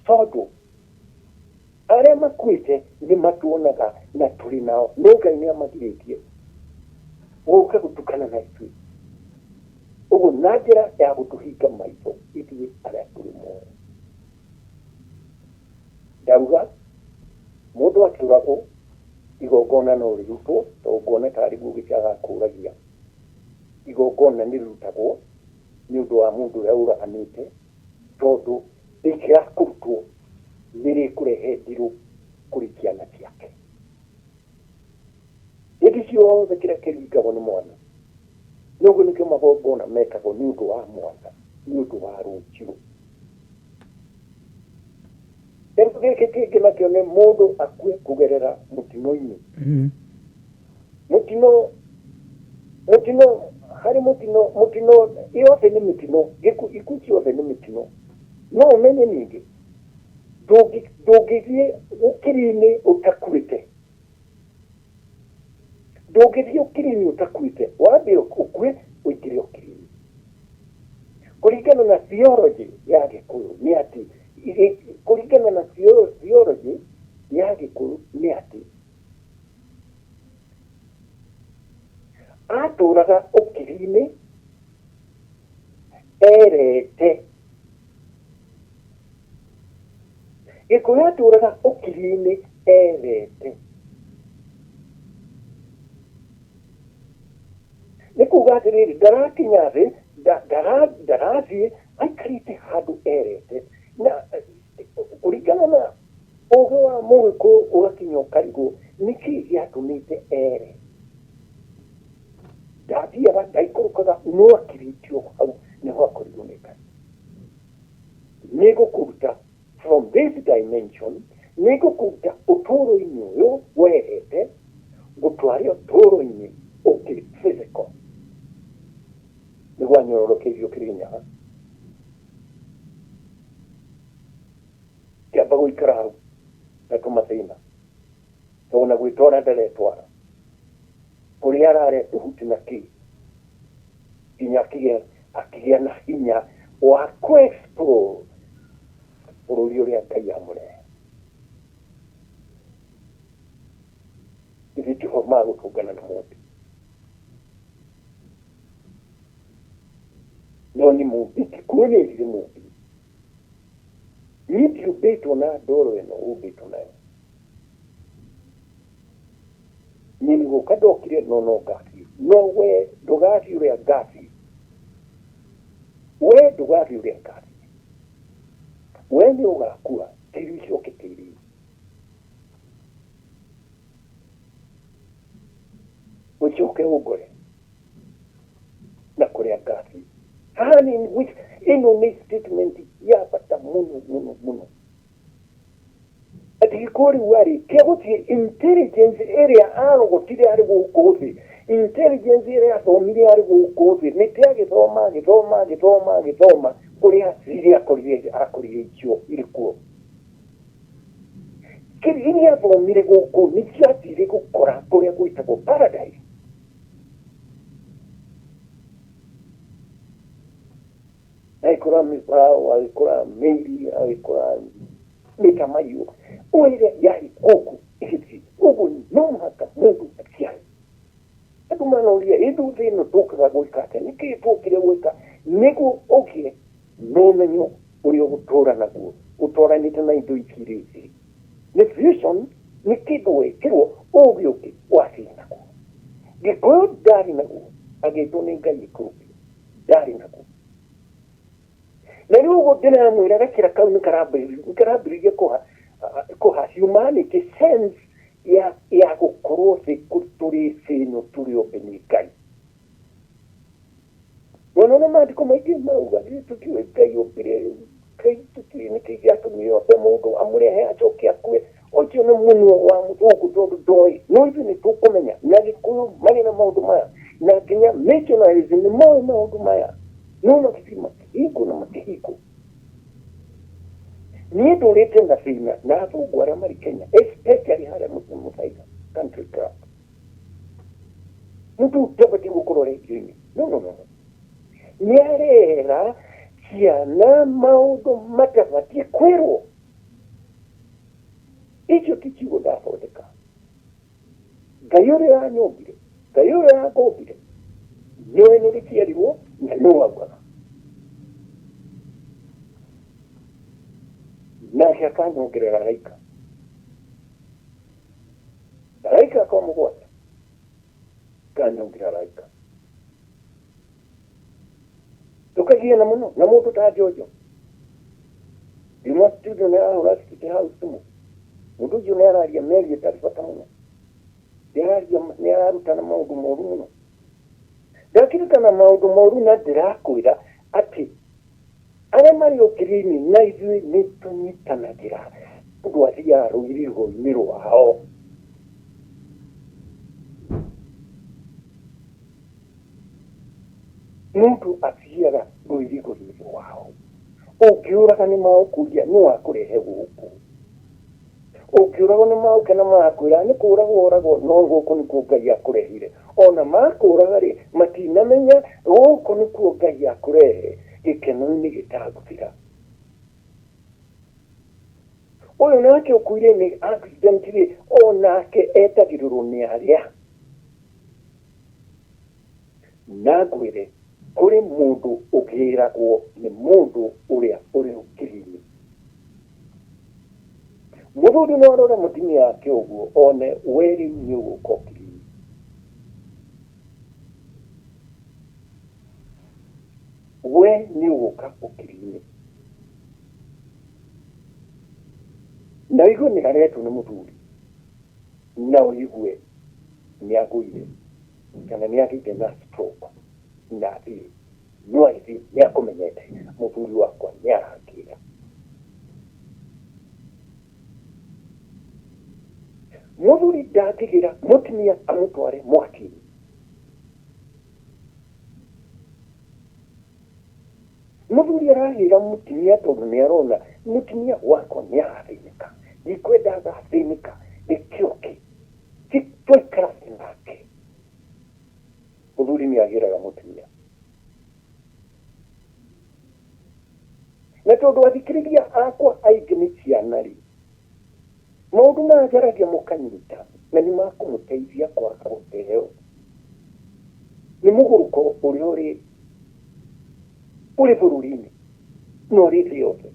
tondũ arĩa makuĩte nĩ matuonaga na tũrĩ nao, no Ngai nĩ amagirĩtie gũka gũtukana na ithuĩ. Ũguo na njĩra ya gũtũhinga maitho ithuĩ arĩa tũrĩ muoyo. Ndauga mũndũ akĩũragwo igongona no rĩrutwo, tondũ nguona tarĩ guo gĩcaga kũragia. Igongona nĩ rĩrutagwo nĩ ũndũ wa mũndũ ũrĩa ũraganĩte, tondũ rĩkĩaga kũrutwo nĩ rĩkũrehe ndirũ kũrĩ ciana ciake. Hĩndĩ ciothe kĩrĩa kĩringagwo nĩ mwana. Noguo nĩkĩo magongona mekagwo nĩ ũndũ wa mwana, nĩ ũndũ wa rũciũ. Kĩndũ gĩkĩ kĩngĩ nakĩo nĩ mũndũ akue kũgerera mũtino-inĩ. Mũtino, mũtino, harĩ mũtino, mũtino yothe nĩ mĩtino, gĩkuũ, ikuũ ciothe nĩ mĩtino. No ũmenye ningĩ, ndũngĩthiĩ ũkiri-inĩ ũtakuĩte. Ndũngĩthiĩ ũkiri-inĩ ũtakuĩte, wambe ũkue ũingĩre ũkiri-inĩ. Kũringana na theology ya Gĩkũyũ nĩ atĩ, kũringana na theology ya Gĩkũyũ nĩ atĩ, atũraga ũkiri-inĩ erete. Gĩkũyũ atũraga ũkiri-inĩ erete. Nĩ kuga atĩrĩrĩ, ndarakinya thĩ, ndarathiĩ, aikarĩte handũ erete. Na kũringana na ũgĩ wa Mũgĩkũyũ ũgakinya ũkarigwo nĩkĩ gĩatũmĩte ere. Ndathiaga, ndaikũrũkaga, no akirĩtio hau nĩho akorirwo nĩ Ngai. Nĩngũkũruta from this dimension, nĩngũkũruta ũtũũro-inĩ ũyũ werete, ngũtware ũtũũro-inĩ ũngĩ physical. Nĩguo anyororokeirio Kĩrĩnyaga. Kĩamba gũikara hau na tũmathĩna, tondũ ona gwĩtwara ndaretwara. Kũrĩa ararĩa tũhuti na kĩ, nginya akĩgĩa na hinya wa kũ explore bũrũri ũrĩa Ngai amũrehe. Ithuĩ tiho magũtũngana na mũndũ. No nĩ mũmbi, gĩkuũ nĩ ndirĩ mũmbi. Niĩ ndiũmbĩtwo na ndoro ĩno ũmbĩtwo nayo. Niĩ nĩ gũka ndokire no no ngathiĩ. No we ndũgathiĩ ũrĩa ngathiĩ. We ndũgathiĩ ũrĩa ngathiĩ. We nĩ ũgakua tĩri ũcoke tĩri-inĩ. Ũcoke ũngore na kũrĩa ngathiĩ. Haha nĩ ĩno nĩ statement ya bata mũno mũno mũno. Atĩ gĩkũyũ rĩu arĩkia gũthiĩ intelligence ĩrĩa arogotire arĩ gũkũ thĩ, intelligence ĩrĩa athomire arĩ gũkũ thĩ, nĩ te agĩthoma agĩthoma agĩthoma agĩthoma kũrĩa athire akorire akorire icio irĩ kuo. Iria athomire gũkũ nĩcio athire gũkora kũrĩa gwĩtagwo paradise. Agĩkora mĩbaũ, agĩkora mĩiri, agĩkora mĩtamaiyũ, o ĩrĩa yarĩ gũkũ ĩgĩthiĩ. Ũguo no mũhaka mũndũ aciare. Andũ manoria ĩndũ thĩ ĩno tũkaga gwĩka atĩa? Nĩkĩ tũkire gwĩka? Nĩguo ũgĩe na ũmenyo ũrĩa ũgũtũra naguo ũtwaranĩte na indo ici irĩ thĩ. Nĩ fusion, nĩ kĩndũ wekĩrwo ũgĩ ũngĩ wathiĩ naguo. Gĩkũyũ ndarĩ naguo. Agĩtwo nĩ Ngai ikũrũkio ndarĩ nakuo. Na rĩu ũguo ndĩramwĩra gacĩra kau nĩ karambĩrĩria kũha humanity sense ya gũkorwo thĩ tũrĩ thĩ ĩno tũrĩ ombe nĩ Ngai. Wona na maandĩko maingĩ marauga tũtiũĩ Ngai ombire Ngai, tũtiũĩ nĩkĩ gĩatũmire ombe mũndũ amũrehe acoke akue. Ũcio nĩ mũnua wa mũthũngũ tondũ ndoĩ. No ithuĩ nĩ tũkũmenya na Gĩkũyũ marĩ na maũndũ maya na nginya missionaries nĩ moĩ maũndũ maya no makĩthiĩ makĩhingwo na makĩhingwo. Niĩ ndũrĩte na thĩna na athũngũ arĩa marĩ Kenya, especially harĩa Muthaiga Country Club. Mũndũ ndabatiĩ gũkorwo rendio-inĩ. No, no, no, no. Nĩ arera ciana maũndũ matabatiĩ kwĩrwo. Icio ti ciugo ndathondeka. Ngai ũrĩa wanyũmbire, Ngai ũrĩa wangũmbire, nĩwe nĩ rĩciarirwo na nĩwe augaga. Nake akanyongerera araika. Araika akwa mũgwanja, akanyongerera araika. Tũkagiana mũno na mũndũ ta Njonjo. Ndiuma studio nĩ arahũra City House thimũ. Mũndũ ũcio nĩ araria mĩario ĩtarĩ bata mũno. Nĩ araria, nĩ ararutana maũndũ moru mũno. Ndakĩrutana maũndũ moru na ndĩrakwĩra atĩ arĩa marĩ ũkiri-inĩ na ithuĩ nĩ tũnyitanagĩra. Mũndũ athiaga rũirigo-inĩ rwao. Mũndũ athiaga rũirigo-inĩ rwao. Ũngĩũraga nĩ magũkũria nũ wakũrehe gũkũ. Ũngĩũragwo nĩ magũke na magakwĩra nĩ kũragwo ũragwo no gũkũ nĩkuo Ngai akũrehire. Ona makũraga rĩ, matinamenya gũkũ nĩkuo Ngai akũrehe gĩkeno-inĩ gĩtagũthira. Ũyũ nake ũkuire nĩ accident rĩ, onake etagĩrĩrwo nĩ arĩa. Na ngwĩre, kũrĩ mũndũ ũgĩragwo nĩ mũndũ ũrĩa ũrĩ ũkiri-inĩ. Mũthuri no arore mũtumia wake ũguo one we rĩu nĩ ũgũka ũkiri-inĩ. We nĩ ũgũka ũkiri-inĩ. Na ũigue nĩ aretwo nĩ mũthuri, na ũigue nĩ agũire kana nĩ agĩire na stroke na athiĩ, no agĩthiĩ nĩ akũmenyete mũthuri wakwa nĩ arangĩra. Mũthuri ndangĩgĩra mũtumia amũtware mwaki-inĩ. Mũthuri aragĩra mũtumia tondũ nĩ arona mũtumia wakwa nĩ arathĩnĩka, ndikwenda agathĩnĩka, reke oke twaikara thĩ nake. Mũthuri nĩ agĩraga mũtumia. Na tondũ athikĩrĩria akwa aingĩ nĩ ciana rĩ, maũndũ maya njaragia mũkanyita na nĩ makũmũteithia kwaga gũteo nĩ mũgũrũko ũrĩa ũrĩ bũrũri-inĩ na ũrĩ thĩ yothe.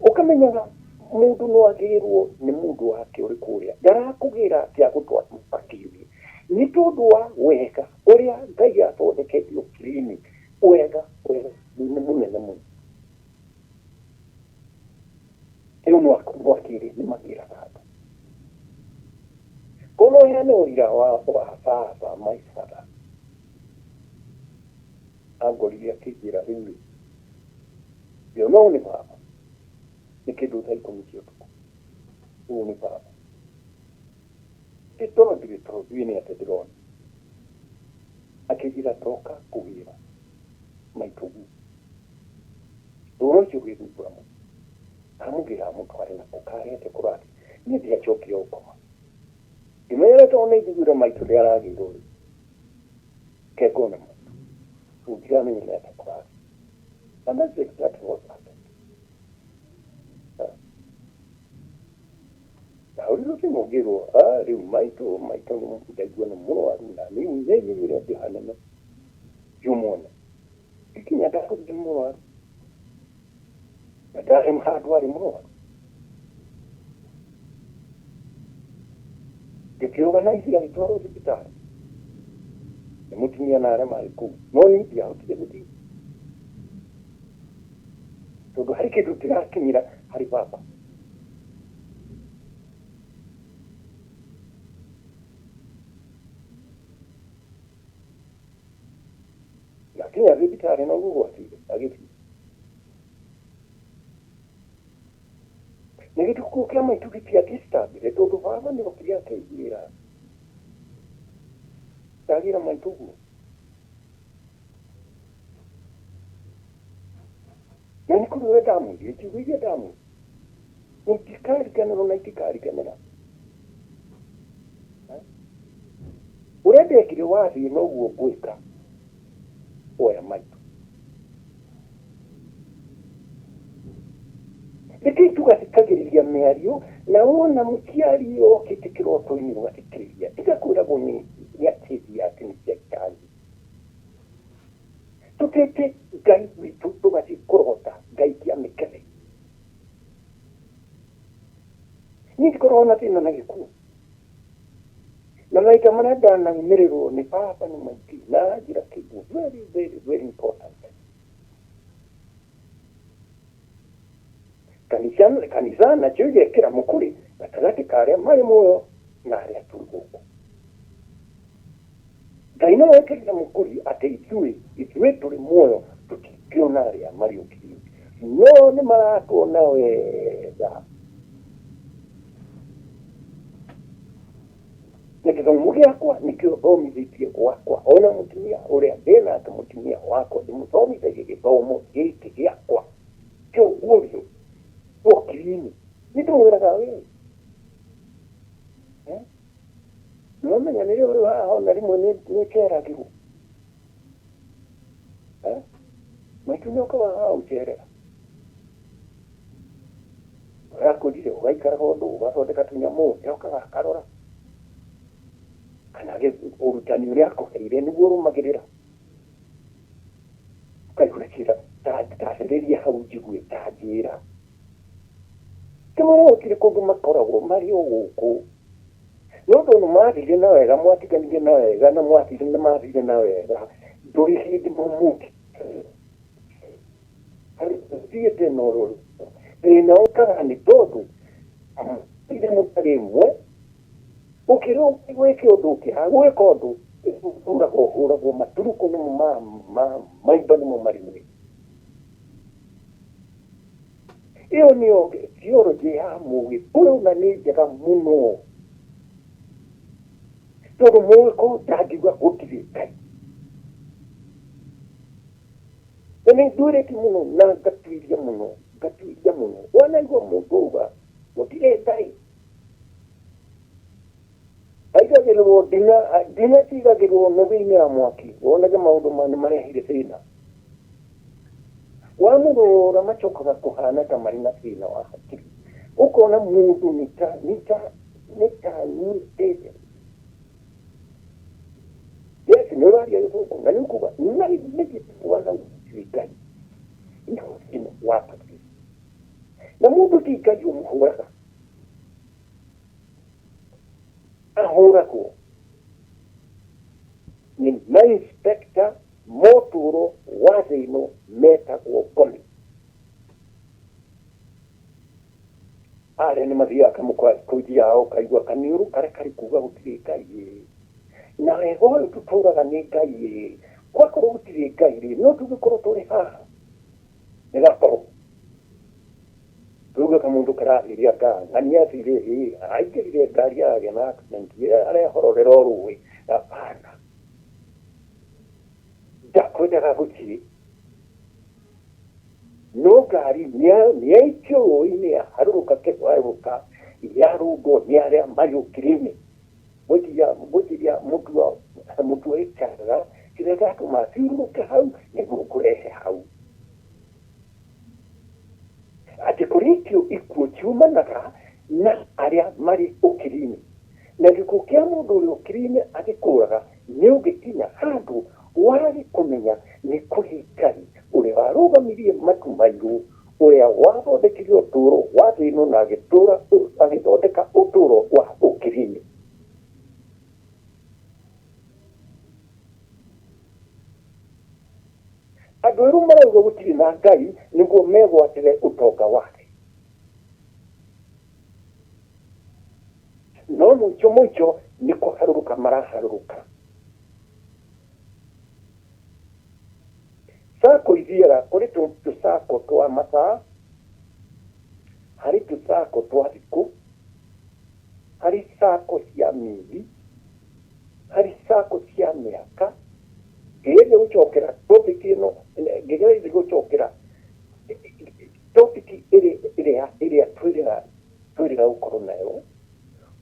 Ũkamenyaga mũndũ no agĩrwo nĩ mũndũ wake ũrĩ kũrĩa, ndarakũgĩra atĩ agũtware mwaki-inĩ nĩ tondũ wa wega ũrĩa Ngai athondekete ũkiri-inĩ, wega wega nĩ mũnene mũno. Rĩu mwaki-rĩ nĩ magĩraga andũ. Koguo no heane ũira wa baba, my father, angorire akĩnjĩra rĩu rĩ, ndĩrona ũyũ nĩ baba, nĩ kĩndũ thaa ikũmi cia ũtukũ, ũyũ nĩ baba. Ndĩ toro ndirĩ toro ndiũĩ nĩ atĩa ndĩrona. Akĩnjĩra ndoka kũgĩra maitũguo. Ũhoro ũcio ũgĩthumbũra mũno. Amũgĩra amũtware na kũ karĩ atĩa kũrathiĩ. Niĩ ndiacokire gũkoma. Ngĩmenya tondũ nĩ njiguire maitũ nĩ aragĩrwo rĩ, reke ngone maitũ. Rĩu ndiramenya nĩ atĩa kũrathiĩ. And that's exactly what happened. Ndahũrirwo thimũ ngĩrwo, "Ah, rĩu maitũ, maitũ ndaigua nĩ mũrwaru na nĩ nyumire ndĩ hanene thiĩ ũmuone." Ngĩkinya ndakorire nĩ mũrwaru na ndarĩ handũ arĩ mũrwaru. Ngĩkĩorganize agĩtwarwo thibitarĩ nĩ mũtumia na arĩa marĩ kũu, no niĩ ndiahotire gũthiĩ tondũ harĩ kĩndũ ndĩrakinyĩra harĩ baba. Ndakinya thibitarĩ noguo gwathire, agĩthiĩ. Na gĩtukũ kĩa maitũ gĩtiadisturbire tondũ baba nĩ okire akĩnjĩra ndagĩra maitũ guo. Na nĩ kũrĩ ũrĩa ndamwĩrire, ciugo iria ndamwĩrire itikariganĩrwo na itikariganĩra. Ũrĩa ndekire wathiĩ noguo ngwĩka, oya maitũ. Nĩkĩĩ tũgathikagĩrĩria mĩario na wona mũciari okĩte kĩroto-inĩ ũgathikĩrĩria tiga kwĩragwo nĩ atĩthi atĩ nĩ shaitani. Tũtete Ngai witũ tũgathiĩ kũrota ngai cia mĩkebe. Niĩ ndikoragwo na thĩna na gĩkuũ. Na maita marĩa ndanaumĩrĩrwo nĩ baba nĩ maingĩ na aranjĩra kĩndũ very very very important. Kanitha, kanitha nacio igekĩra mũkũrĩ gatagatĩ ka arĩa marĩ muoyo na arĩa tũrĩ gũkũ. Ngai no ekĩrire mũkũri atĩ ithuĩ, ithuĩ tũrĩ muoyo tũtingĩona arĩa marĩ ũkiri-inĩ, no nĩ maratuona wega. Na gĩthomo gĩakwa nĩkĩo thomithĩtie gwakwa, ona mũtumia ũrĩa ndĩ nake mũtumia wakwa ndĩmũthomithagia gĩthomo gĩkĩ gĩakwa kĩa ũguũrio ũkiri-inĩ. Nĩ ndĩmwĩraga we, eh? Nĩwamenya nĩ rĩu haha ona rĩmwe nĩ nĩũceragĩrwo. Eh? Maitũ nĩũkaga haha ũcerera. Ũrakũrire ũgaikaraga ũndũ ũgathondeka tũnyamũ nĩokaga akarora. Kana ũrutani ũrĩa akũheire nĩguo ũrũmagĩrĩra. Ũkaigua akĩra tacarĩria hau njigue ta njĩra. Kĩmwĩra gũtirĩ kũndũ makoragwo marĩ o gũkũ. No tondũ mathire na wega, mwatiganire na wega na mwathire na mathire na wega, ndũrĩ hĩndĩ mũmũngĩ thiĩte na ũrũrũ. Thĩna ũkaga nĩ tondũ thire mũtarĩ ĩmwe, ũkĩrwo wĩke ũndũ ũkĩaga gwĩka ũndũ, ũhũragwo ũhũragwo maturukũ nĩmo maimba nĩmo marĩ mwĩrĩ. Ĩyo nĩyo theology ya Mũgĩkũyũ na nĩ njega mũno. Tondũ Mũgĩkũyũ ndangiuga gũtirĩ Ngai. Na nĩ nduĩrĩtie mũno na ngatuĩria mũno, ngatuĩria mũno. Wanaigua mũndũ auga gũtirĩ Ngai? Aigagĩrĩrwo ndina, ndina cigagĩrĩrwo nũgĩ-inĩ ya mwaki, wonage maũndũ ma nĩ marehire thĩna. Wamũrora macokaga kũhana ta marĩ na thĩna wa hakiri. Ũkona mũndũ nĩ ta, nĩ ta, nĩ ta anyitĩte. Yes, nĩ ũraria gĩthũngũ na nĩ ũkuga na nĩkĩ wana gũtirĩ Ngai. Nĩ thĩna wa hakiri. Na mũndũ ti Ngai ũmũhũraga. Ahũragwo nĩ mainspector motũũro wa thĩ ĩno metagwo ngomi. Arĩa nĩ mathiaga kamũkwa kũnjiaga ũkaigua kaniũrũ karĩa karĩ kuga gũtirĩ Ngai ĩĩ. Na wega ũyũ tũtũraga nĩ Ngai ĩĩ. Gwakorwo gũtirĩ Ngai rĩ, no tũngĩkorwo tũrĩ haha? Nĩ gakorwo. Rĩu gaka mũndũ karathire anga ng'ania athire ĩ aingĩrire ngari yagĩa na accident ĩ arehororera o rũĩ hapana ndakwendaga gũthiĩ no ngari nĩyaikio rũĩ-inĩ yaharũrũka kĩharũrũka yarũngwo nĩ arĩa marĩ ũkiri-inĩ gwĩtiria gwĩtiria mũtu wa ĩkaga kĩrĩa gĩatũma athiũrũrũke hau nĩguo kũrehe hau atĩ kũrĩ ikuũ ciumanaga na arĩa marĩ ũkiri-inĩ. Na gĩkuũ kĩa mũndũ ũrĩ ũkiri-inĩ agĩkũraga nĩ ũngĩkinya handũ wage kũmenya nĩ kũrĩ Ngai ũrĩa warũgamirie matu mairũ, ũrĩa wathondekire ũtũũro wa thĩ ĩno na agĩtũũra agĩthondeka ũtũũro wa ũkiri-inĩ. Andũ erũ marauga gũtirĩ na Ngai nĩguo megwatĩre ũtonga wake. No mũico mũico nĩ kũharũrũka maraharũrũka. Sacco ithiaga kũrĩ tũ-sacco twa mathaa, harĩ tũ-sacco twa thikũ, harĩ sacco cia mĩeri, harĩ sacco cia mĩaka. Ngĩgeria gũcokera topic ĩno, ngĩgeria gũcokera topic ĩrĩa ĩrĩa twĩrĩga twĩrĩga gũkorwo nayo.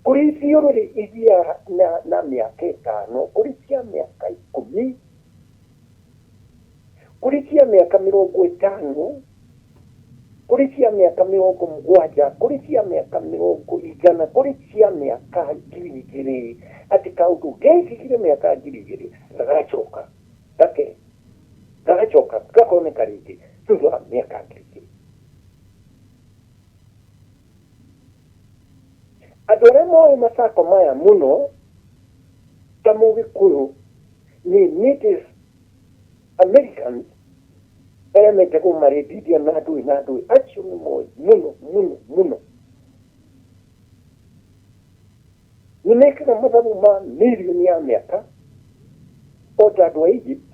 Kũrĩ ithiũrũrĩ ithiaga na mĩaka ĩtano, kũrĩ cia mĩaka ikũmi, kũrĩ cia mĩaka mĩrongo ĩtano, kũrĩ cia mĩaka mĩrongo mũgwanja, kũrĩ cia mĩaka mĩrongo igana, kũrĩ cia mĩaka ngiri igĩrĩ, atĩ kaũndũ gekĩkire mĩaka ngiri igĩrĩ gagacoka gake gagacoka gakoneka rĩngĩ thutha wa mĩaka ngiri igĩrĩ. Andũ arĩa moĩ macako maya mũno ta Mũgĩkũyũ nĩ Native Americans arĩa metagwo marĩndidia na ndũĩ na ndũĩ, acio nĩ moĩ mũno mũno mũno. Nĩ mekaga mathabu ma mirioni ya mĩaka o ta andũ a Egypt,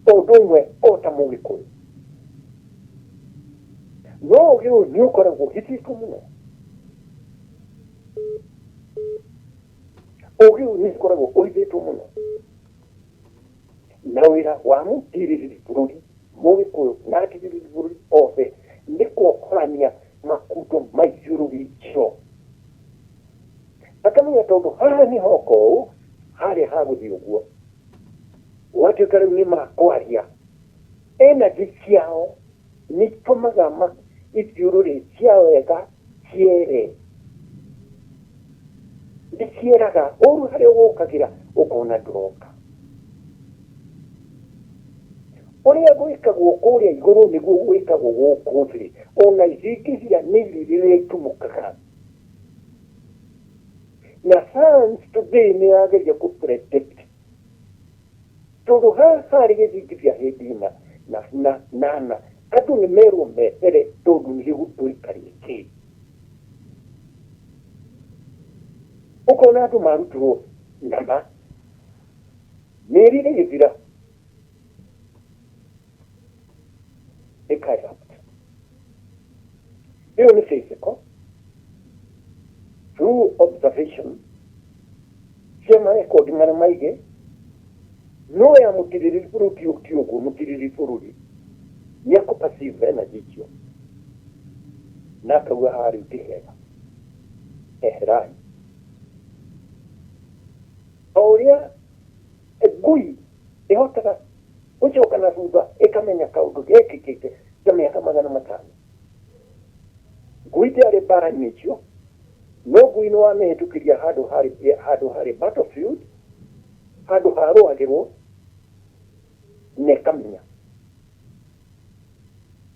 o ũndũ ũmwe o ta Mũgĩkũyũ. No ũgĩ ũyũ nĩ ũkoragwo ũhithĩtwo mũno. Ũgĩ ũyũ nĩ ũkoragwo ũhithĩtwo mũno. Na wĩra wa mũtirĩrĩri bũrũri Mũgĩkũyũ na atirĩrĩri bũrũri othe nĩ kuohorania makundo ma ithiũrũrĩ icio. Akamenya tondũ haha nĩ hoka ũũ, harĩa hagũthiĩ ũguo. Gwatuĩka rĩu nĩ makwaria, energy ciao nĩ itũmaga ithiũrũrĩ cia wega ciere. Nĩ cieraga ũru harĩa ũgũkagĩra ũkona ndũroka. Ũrĩa gwĩkagwo kũrĩa igũrũ nĩguo gwĩkagwo gũkũ thĩ. Ona ithingithia nĩ irio rĩrĩa itumũkaga. Na science today nĩ ĩrageria kũ predict tondũ haha harĩ gĩthingithia hĩndĩ ĩna na na na na andũ nĩ merwo metere tondũ nĩ gĩgũtũrĩka rĩngĩ. Ũkona andũ marutirwo nama mĩeri ĩgĩthira ĩka erupt. Ĩyo nĩ physical through observation cia marekondi marĩa maige no ya mũtirĩrĩri bũrũri ti ũguo. Mũtirĩrĩri bũrũri nĩ akũ perceive energy icio na akauga haha rĩu ti hega, eherai. O ũrĩa ngui ĩhotaga gũcoka na thutha ĩkamenya kaũndũ gekĩkĩte ta mĩaka 500. Ngui ndĩarĩ mbara-inĩ icio, no ngui nĩ wamĩhĩtũkĩria handũ harĩ battlefield, handũ harũagĩrwo, na ĩkamenya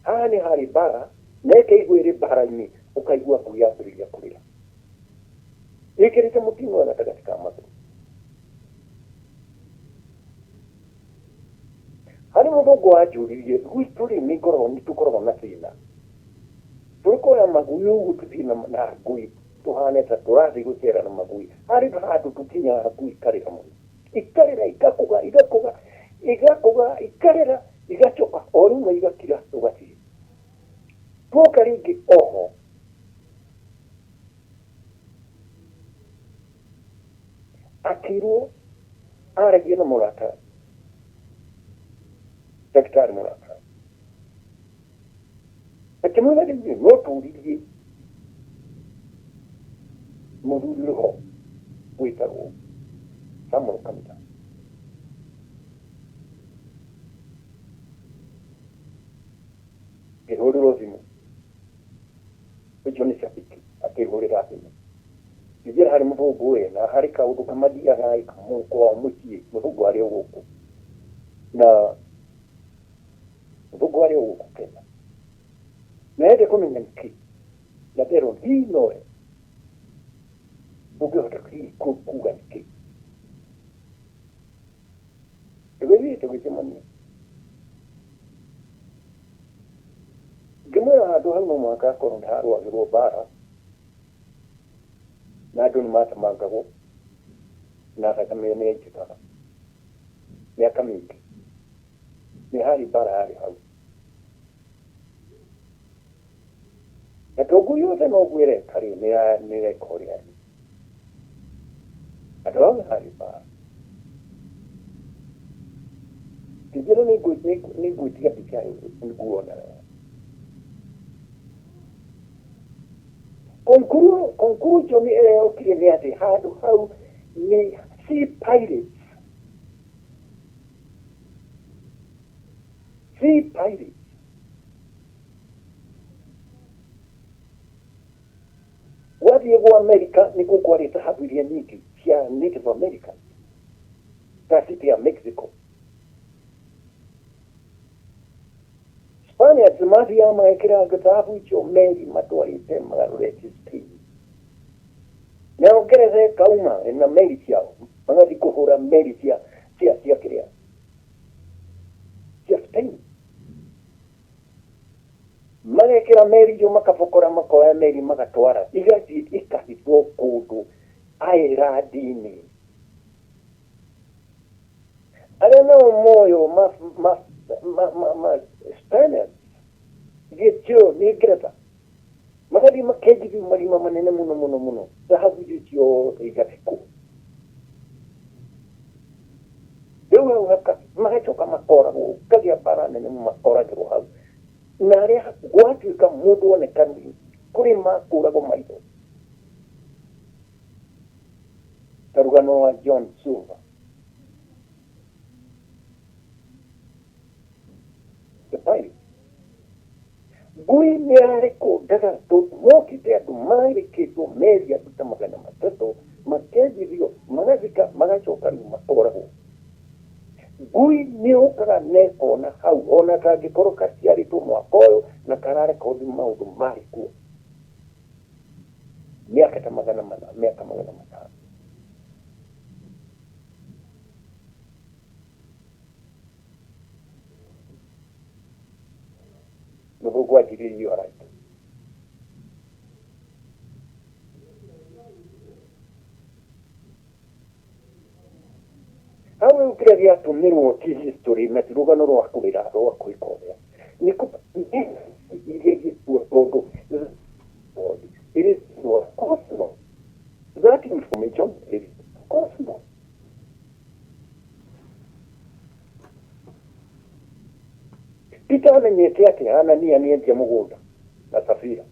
haha nĩ harĩ mbara, na ĩkaigua ĩrĩ mbara-inĩ. Ũkaigua ngui yambĩrĩria kũrĩra ĩkĩrĩte mũting'oe gatagatĩ ka matũ. Harĩ mũthũngũ wanjũririe, gwitũ rĩ, nĩ ngoragwo nĩ tũkoragwo na thĩna tũrĩ kuoya magui ũguo tũthiĩ na ngui tũhane ta tũrathiĩ gũcera na magui. Harĩ handũ tũkinyaga ngui ikarĩra mũno, ikarĩra, igakũga, igakũga, igakũga, ikarĩra, igacoka o rĩmwe igakira, tũgathiĩ. Tuoka rĩngĩ oho. Akĩrwo aragia na mũrata, ndagĩtarĩ mũrata, akĩmwĩra rĩu no tũririe mũthuri ũrĩ ho wĩtagwo Samuel Kamita. Ngĩhũrĩrwo thimũ, ũcio nĩ Shabiki akĩhũrĩra thimũ. Ngĩnjĩra harĩ mũthũngũ we na harĩ kaũndũ kamathiaga kwao mũciĩ, mũthũngũ arĩ o gũkũ, na mũthũngũ arĩ o gũkũ Kenya, na ende kũmenya nĩkĩ na nderwo hihi nowe ũngĩhota hihi kuga nĩkĩ. Tũgĩthiĩ tũgĩcemania. Hau no mũhaka hakorwo nĩ harũagĩrwo mbara na andũ nĩ matemangagwo na thakame nĩ yaitĩkaga mĩaka mĩingĩ. Nĩ harĩ mbara yarĩ hau. Na to ngui yothe noguo ĩreka rĩ, nĩ ĩreka ũrĩa rĩ. Andũ hau nĩ harĩ mbara. Tinjĩra nĩ ngwĩtiga mbica nguona wega. Conclusion ĩrĩa yokire nĩ atĩ handũ hau nĩ sea pirates. Sea pirates. Wathiĩ gwa Amerika nĩkuo kwarĩ thahabu iria nyingĩ cia Native Americans ta city ya Mexico. Spaniards mathiaga magekĩra thahabu icio meri matwarĩte magarũrĩte Spain. Nayo Ngeretha ĩkauma na meri ciao magathiĩ kũhũra meri cia cia cia kĩrĩa cia Spain. Magekĩra meri icio makabokora makoya meri magatwara igathiĩ ikahithwo kũndũ island-inĩ. Arĩa nao moyo ma, ma, ma, ma, ma Spaniards gĩtio nĩ Ngeretha magathiĩ makenjithio marima manene mũno mũno mũno thahabu icio ciothe igathikwo. Rĩu hau haka magacoka makoragwo kagĩa mbara nene makoragĩrwo hau na arĩa gwatuĩka mũndũ oneka kũrĩ makũragwo maitho ta rũgano rwa John Silver the pilot. Ngui nĩ yarekondaga tondũ mokĩte andũ marĩkĩtwo meri andũ ta 300 makenjithio magathika magacoka rĩu makoragwo. Ngui nĩ yũkaga na ĩkona hau ona kangĩkorwo gaciarĩtwo mwaka ũyũ na kararekondi maũndũ marĩ kuo mĩaka ta 400 mĩaka 500. Nĩguo gwanjĩrĩirio araika. Hau rĩu kĩrĩa gĩatũmĩrwo ti history na ti rũgano rwa kwĩra rwa kwĩka ũrĩa nĩ iria igĩkua tondũ it is cosmos. That information is cosmos. Peter amenyete atĩ Hanania nĩ endia mũgũnda na Safira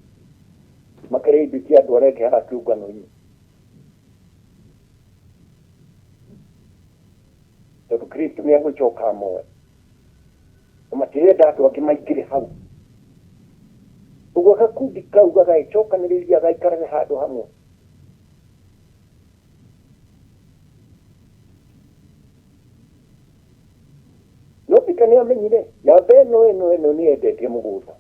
makarĩa indo cia andũ arĩa angĩ haha kĩũngano-inĩ tondũ Kristo nĩ agũcoka amoe na matirenda andũ angĩ maingĩre hau ũguo gakundi kau gagagĩcokanĩrĩria gaikarage handũ hamwe. No Peter nĩ amenyire namba ĩno ĩno ĩno nĩ endetie mũgũnda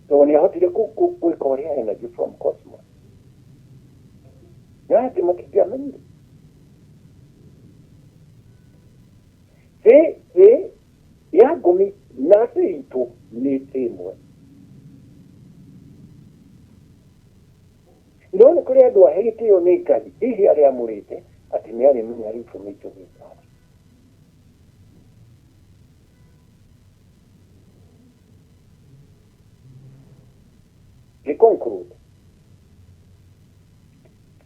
tondũ nĩ ahotire gwĩka ũrĩa energy from cosmos na angĩ matingĩamenyire. Thĩ thĩ ya ngũmi na thĩ itũ nĩ thĩ ĩmwe. No nĩ kũrĩ andũ ahe gĩtĩo nĩ Ngai hihi arĩa amũrĩte atĩ nĩ arĩmenya information ĩyo. Ngĩ conclude,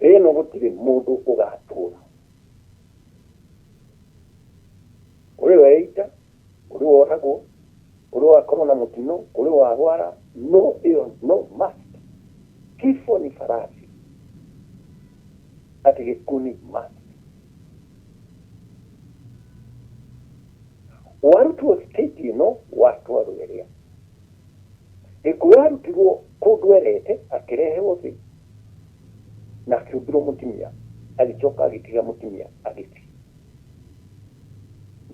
thĩ ĩno gũtirĩ mũndũ ũgatũra. Kũrĩ weita, kũrĩ woragwo, kũrĩ wakorwo na mũtino, kũrĩ warwara, no ĩyo no must. Kifo ni farasi. Atĩ gĩkuũ nĩ must. Warutwo state ĩno watwarwo ĩrĩa. Gĩkuũ arutirwo kũndũ erete akĩrehwo thĩ na akĩũmbĩrwo mũtumia agĩcoka agĩtiga mũtumia agĩthiĩ.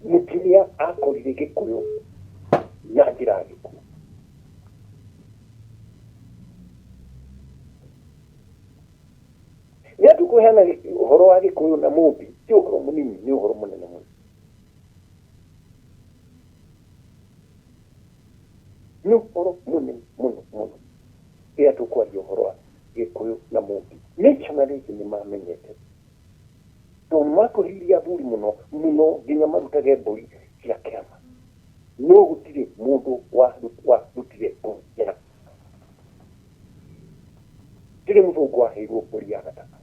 Mũtumia akorire Gĩkũyũ na njĩra ya gĩkuũ. Nĩ tũkũheana ũhoro wa Gĩkũyũ na Mũmbi ti ũhoro mũnini, nĩ ũhoro mũnene mũno. Rĩrĩa tũkwaria ũhoro wa Gĩkũyũ na Mũmbi, missionaries nĩ mamenyete tondũ nĩ makuhĩrĩirie athuri mũno mũno nginya marutage mbũri cia kĩama, no gũtirĩ mũndũ warutire mbũri ya tirĩ mũthũngũ waheirwo mbũri ya gatatũ,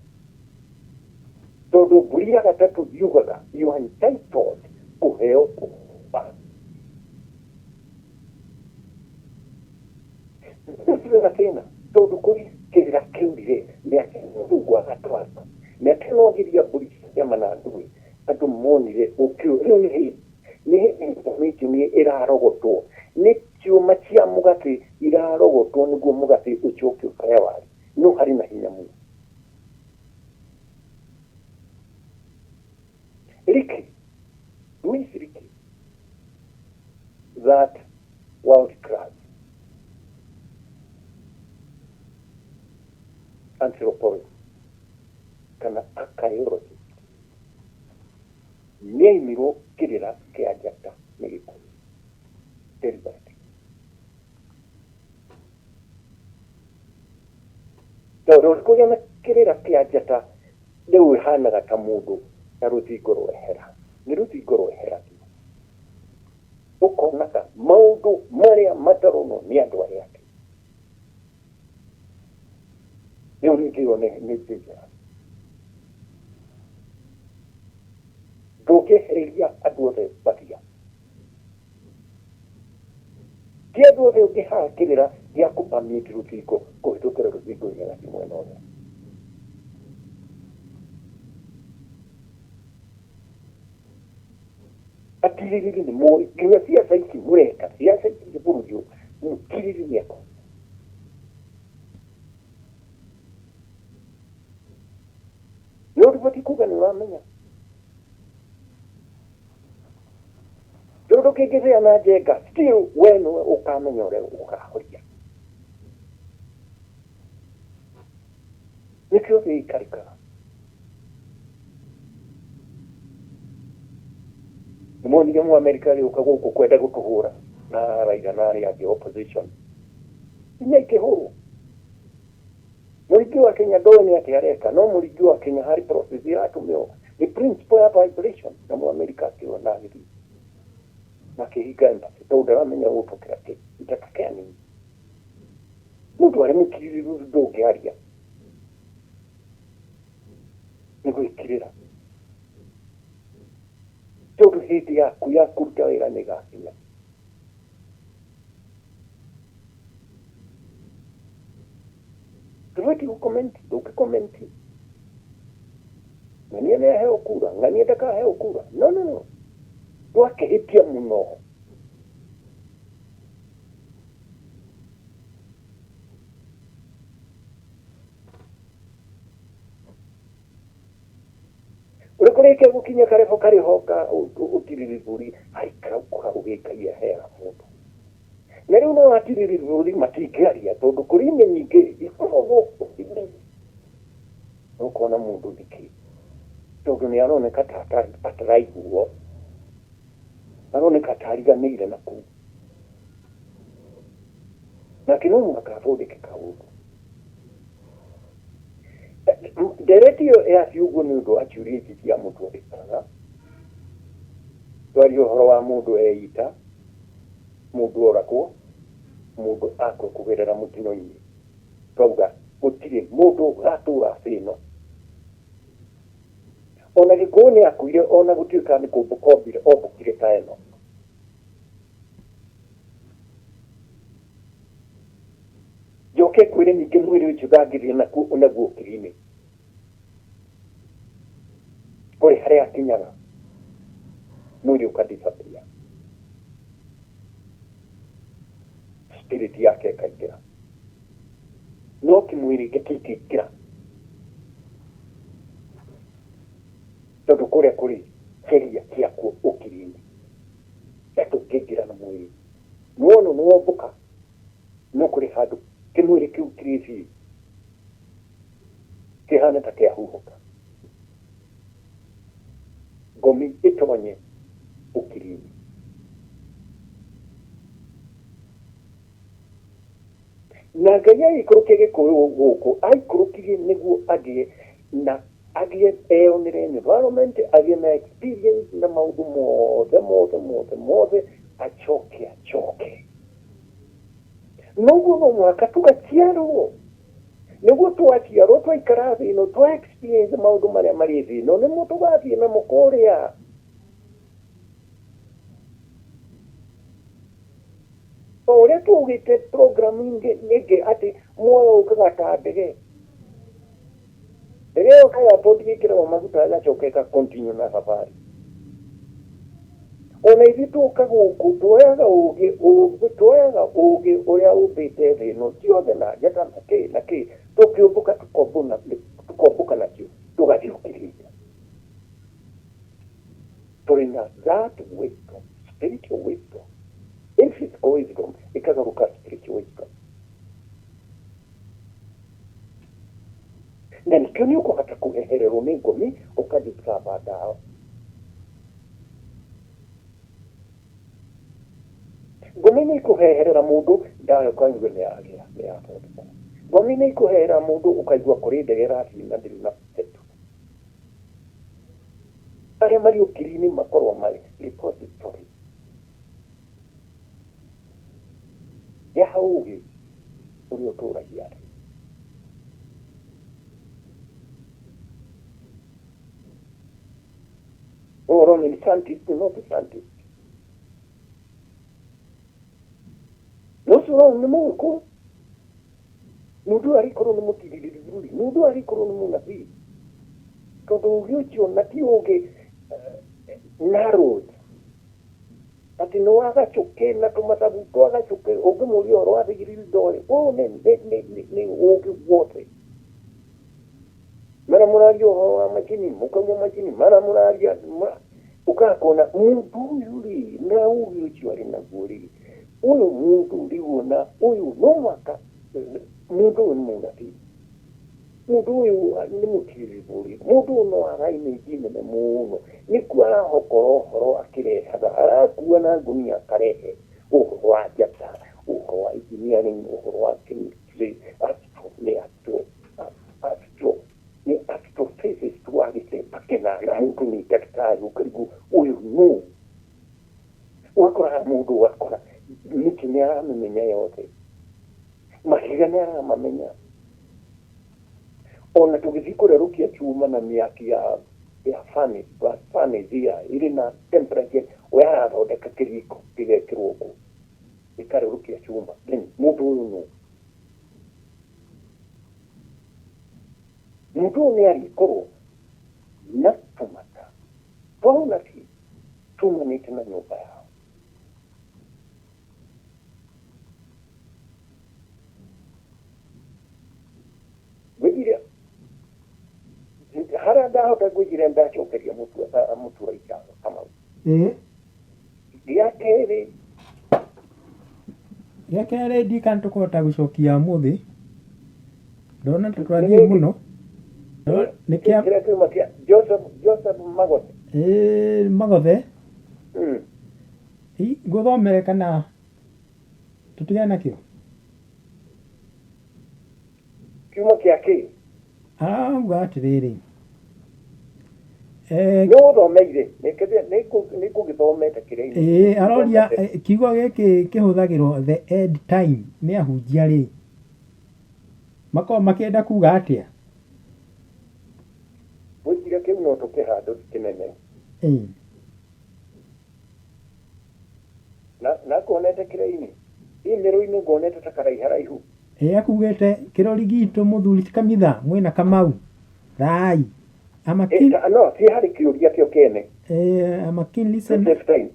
tondũ mbũri ya gatatũ yugaga you are entitled kũheo ũhoro. Na thĩna tondũ kũrĩ kĩrĩra kĩurire mĩaka mũthũngũ agatwara mĩaka ĩno agiria mbũri cia kĩama na ndũĩ andũ monire ũkĩũ. Rĩu nĩ hĩndĩ information ĩrarogotwo, nĩ ciũma cia mũgatĩ irarogotwo nĩguo mũgatĩ ũcoke ũkaya wari, no harĩ na hinya mũno. Ricky, Louis Ricky, that world class anthropologist kana archaeologist, nĩaimirwo kĩrĩra kĩa njata nĩ Gĩkũyũ deliberately, tondũ kũgĩa na kĩrĩra kĩa njata rĩu ĩhanaga ta mũndũ ta rũthingo rwehera, nĩ rũthingo rwehera biũ, ũkonaga maũndũ marĩa mataronwo nĩ andũ arĩa angĩ. Rĩu ningĩ ĩyo nĩ dangerous. Ndũngĩehereria andũ othe mbathia, ti andũ othe ũngĩhaha kĩrĩra gĩa kũpamĩti rũthingo kũhĩtũkĩra rũthingo-inĩ gathiĩ mwena ũrĩa. Atirĩrĩri nĩ moĩ nginya ciaca ici mũreka, ciaca ici cia bũrũri ũyũ, mũtirĩrĩ nĩ akũ no ndũbatiĩ kuga nĩ ũramenya, tondũ kĩngĩthĩa na njenga still we nĩwe ũkamenya ũrĩa ũkahoria. Nĩkĩo thĩ ĩikarĩkaga. Nĩmonire Mũamerika agĩũka gũkũ kwenda gũtũhũra na Raila na arĩa angĩ opposition, inya ikĩhũrwo. Mũringi wa Kenya ndoĩ nĩ atĩa areka, no mũringi wa Kenya harĩ process ĩratũmĩrwo nĩ principle ya vibration, na Mũamerika akĩona agĩthiĩ na akĩhinga embassy tondũ ndaramenya gũtũkĩra kĩ itatokea nini. Mũndũ arĩ mũkirĩrĩru, ndũngĩaria nĩ gwĩkirĩra, tondũ hĩndĩ yaku ya kũruta wĩra nĩ ĩgakinya. Ndũbatiĩ gũcomment, ndũngĩcomment ng'ania nĩ aheo kura, ng'ania ndakaheo kura. No, no, no, twakĩhĩtia mũno. Ũrĩ kũrĩkia gũkinya karebo karĩho ka ũtirĩrĩri bũrũri aikara hau Ngai aheaga mũndũ, na rĩu no atirĩrĩri bũrũri matingĩaria tondũ kũrĩ ime nyingĩ ikoragwo gũkũ, ũkona mũndũ nĩkĩ, tondũ nĩ aroneka ta ataraiguo, aroneka ta ariganĩire na kũu, nake no mũhaka athondeke kaũndũ. Ndereti ĩyo yathiĩ ũguo nĩ ũndũ wa ciũria ici cia mũtũrĩkaga twaria ũhoro wa mũndũ eita, mũndũ oragwo, mũndũ akua kũgerera mũtino-inĩ. Twauga gũtirĩ mũndũ ũgatũra thĩ ĩno. Ona Gĩkũyũ nĩ akuire, ona gũtuĩka nĩ kũmbũka ombire ombũkire ta ĩno. Njoke ngwĩre ningĩ mwĩrĩ ũcio ndangĩthiĩ nakuo naguo kiri-inĩ, kũrĩ harĩa akinyaga mwĩrĩ ũka disappear, spirit yake ĩkaingĩra, no kĩmwĩrĩ gĩtingĩingĩra tondũ kũrĩa kũrĩ sheria ciakuo ũkiri-inĩ na tũngĩingĩra na mwĩrĩ nĩwona nĩwombũka, no kũrĩ handũ kĩmwĩrĩ kĩu kĩrĩthiĩ kĩhana ta kĩahuhũka, ngomi ĩtonye ũkiri-inĩ. Na Ngai agĩikũrũkia gĩkũyũ gũkũ, aikũrũkirie nĩguo agĩe na agĩe eyonere environment, agĩe na experience na maũndũ mothe mothe mothe mothe, acoke acoke. Noguo no mũhaka tũgaciarwo. Nĩguo twaciarwo twaikara thĩ ĩno twa experience maũndũ marĩa marĩ thĩ ĩno nĩmo tũgathiĩ namo kũrĩa. O ũrĩa twaugĩte program ĩngĩ atĩ muoyo ũkaga ta ndege. Ndege ĩyo airport ĩkĩragwo maguta ĩgacoka ĩka continue na thabarĩ. Ona ithuĩ twoka gũkũ tuoyaga ũgĩ tuoyaga ũgĩ ũrĩa ũmbĩte thĩ ĩno ciothe na njata na kĩ na kĩ tũkĩũmbũka tũkombũka nakĩo tũgathiĩ ũkirĩria. Tũrĩ na that wisdom, spiritual wisdom, in physical wisdom ĩkagarũka spiritual wisdom. Na nĩkĩo nĩ ũkũhota kũhehererwo nĩ ngomi ũka discover ndawa. Ngomi nĩ ikũheherera mũndũ ndawa ũkaigua nĩ yagĩra nĩ yathondekwo. Ngomi nĩ ikũheherera mũndũ ũkaigua kũrĩ ndege ĩrathiĩ na ndĩrĩ na petrol. Arĩa marĩ ũkiri-inĩ makorwo marĩ repository ya ũgĩ ũrĩa ũtũragia thĩ. Ũhoro nĩ scientist not scientist. No ũcio nĩ mũgĩkũyũ. Mũndũ ũyũ arĩkorwo nĩ mũtirĩrĩri bũrũri, mũndũ ũyũ arĩkorwo nĩ mũnabii. Tondũ ũgĩ ũcio na ti ũgĩ narrowed. Atĩ nĩ wa gacũkĩ na tũmathabu twa gacũkĩ ũngĩmũria ũhoro wa thigiriri ndoĩ. Ũyũ nĩ ũgĩ wothe. Mara mũraria ũhoro wa macini, mũkauma macini, mara mũraria ũkaga kuona mũndũ ũyũ rĩ na ũgĩ ũcio arĩ naguo rĩ, ũyũ mũndũ rĩu ona ũyũ no mũhaka mũndũ ũyũ nĩ mũnabii. Mũndũ ũyũ nĩ mũtirĩrĩri bũrũri. Mũndũ ũyũ no araimĩnji nene mũno. Nĩkuo arahokora ũhoro akĩrehaga, arakua na ngũnia akarehe ũhoro wa njata, ũhoro wa engineering, ũhoro wa chemistry, astro, nĩ astro, astro, nĩ astrophysicist wa gĩthemba kĩna na mũndũ nĩ ndagĩtarĩ ũkarigwo ũyũ nũ. Ũgakora mũndũ ũgakora mĩtĩ nĩ aramĩmenya yothe, mahiga nĩ aramamenya. Ona tũgĩthiĩ kũrerũkia chuma na mĩaki ya furnace, blast furnace ya ĩrĩ na temperature, we arathondeka kĩriko gĩgekĩrwo kũu gĩkarerũkia chuma. Then mũndũ ũyũ nũ? Mũndũ ũyũ nĩ arĩkorwo na tũmata twa ũnabii tumanĩte na nyũmba yao. Ngwĩciria harĩa ndahota ngwĩciria ndacokeria mũtua ithano Kamau. Gĩa kerĩ. Gĩa kerĩ ndikana tũkũhota gũcokia ũmũthĩ. Ndona ta twathiĩ mũno. Nĩ kĩa kĩrĩa kiuma kĩa Joseph Joseph Magothe. Ĩĩ Magothe. Ngũthomere kana tũtigane nakĩo? Kiuma kĩa kĩ? Arauga atĩrĩrĩ. Nĩ ũthomeire nĩ ngũgĩthomete kĩrĩa. Ĩĩ aroria kiugo gĩkĩ kĩhũthagĩrwo the end time nĩ ahunjia rĩ. Makoragwo makĩenda kuga atĩa? Gwĩciria kĩu no tũkĩhandũ kĩnene. Na nguonete kĩrĩa-inĩ email-inĩ nguonete ta karaiharaihu. Ĩĩ akugĩte kĩrori gitũ mũthuri ti kamitha mwĩna Kamau thai. I'm a keen, No ti harĩ kĩũria kĩo kĩene. I'm a keen listener. To save time.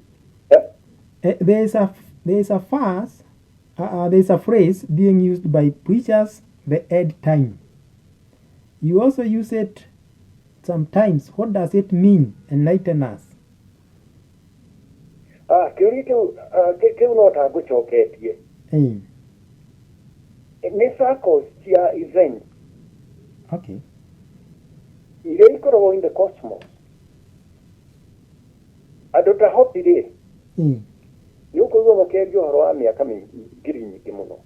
There is a verse, there is a phrase being used by preachers, the end time. You also use it sometimes. What does it mean? Enlighten us. Ah, kĩũria kĩu kĩu no ta ngũcoketie. Nĩ circles cia events iria ikoragwo in the cosmos. Andũ ta Hopi rĩ, nĩ ũkũigua makĩaria ũhoro wa mĩaka ngiri nyingĩ mũno.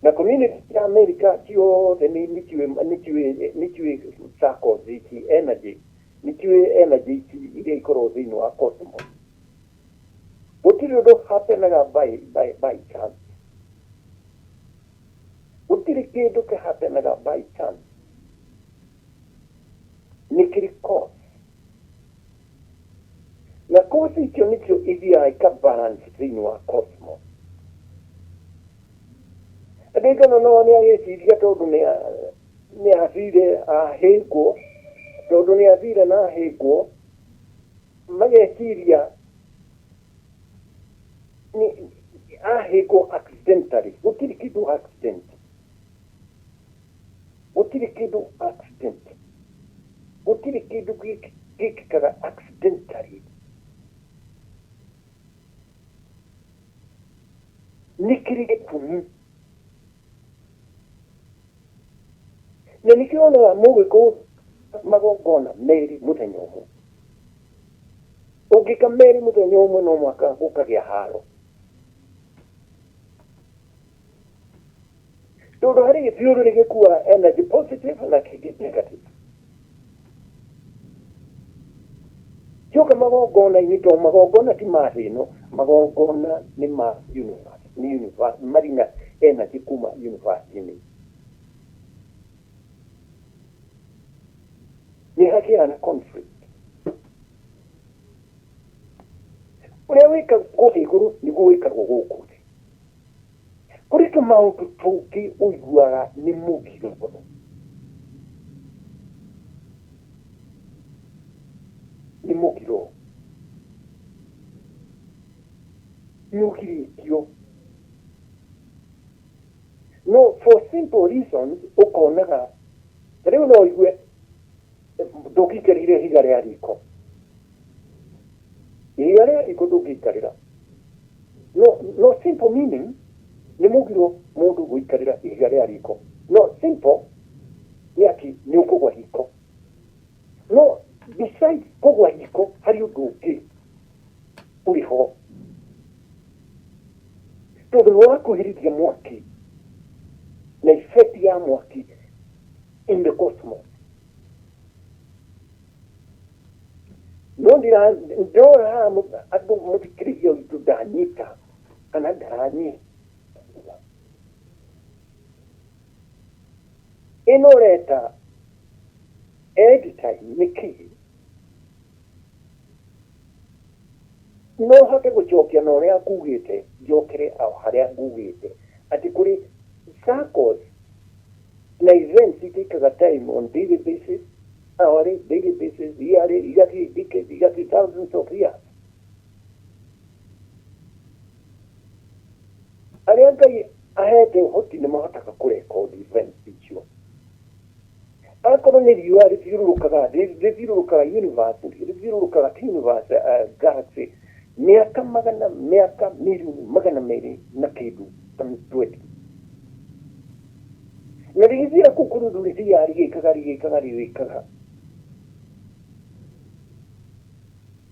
Na community ya America ciothe nĩ nĩciũĩ circles ici, energy, nĩciũĩ energy ici iria ikoragwo thĩinĩ wa cosmos. Gũtirĩ ũndũ happenaga by chance. Gũtirĩ kĩndũ kĩhappenaga by chance. Nĩ kĩrĩ cause, na cause icio nĩcio ithiaga ikabalance thĩinĩ wa cosmos. Andũ aingĩ no nĩ agĩciria tondũ nĩ athire ahĩngwo, tondũ nĩ athire na ahĩngwo, mageciria nĩ ahĩngwo accidentally. Gũtirĩ kĩndũ accident, gũtirĩ kĩndũ accident, gũtirĩ kĩndũ gĩkĩkaga accidentally. Nĩ kĩrĩ gĩtũmi, na nĩkĩo wonaga mũgĩkũyũ magongona merĩ mũthenya ũmwe. Ũngĩka merĩ mũthenya ũmwe, no mwaka gũkagĩa haro, tondũ harĩ gĩthiũrũrĩ gĩkuaga energy positive na kĩngĩ negative. Cioka magongona-inĩ, tondũ magongona ti ma thĩ ĩno, magongona nĩ ma universe, nĩ universe, marĩ na energy kuma universe-inĩ. Nĩ hagĩaga na conflict. Ũrĩa wĩkagwo kũrĩa igũrũ nĩguo wĩkagwo gũkũ thĩ. Kũrĩ tũmaũndũ tũngĩ ũiguaga nĩ mũgiro mũno, nĩ mũgiro, nĩ ũgirĩtio, no for simple reasons ũkonaga ta rĩu no ũigue ndũngĩikarĩire ihiga rĩa riko, ihiga rĩa riko ndũngĩikarĩra. No simple meaning nĩ mũgiro mũndũ gũikarĩra ihiga rĩa riko. No simple nĩ atĩ nĩ ũkũgwa riko. No besides kũgwa riko, harĩ ũndũ ũngĩ ũrĩ ho, tondũ nĩ wakuhĩrĩria mwaki na effect ya mwaki in the cosmos. No ndĩrona haha andũ mũthikĩrĩria witũ ndanyita kana ndaranyita ĩno ũreta end time nĩ kĩĩ. No hote gũcokia na ũrĩa ngugĩte, njokere o harĩa ngugĩte atĩ kũrĩ circles na events itĩkaga time on daily basis, hourly, daily basis, yearly, igathiĩ decades, igathiĩ thousands of years. Arĩa Ngai ahete ũhoti nĩ mahotaga kũrecord events icio. Akorwo nĩ riũa rĩthiũrũrũkaga, rĩthiũrũrũkaga universe, rĩthiũrũrũkaga ti universe, galaxy, mĩaka magana, mĩaka mirioni 200 na kĩndũ times 20, na rĩgĩthiĩra kũu kũrĩ ũndũ rĩthiaga rĩgĩkaga rĩgĩkaga rĩgĩkaga.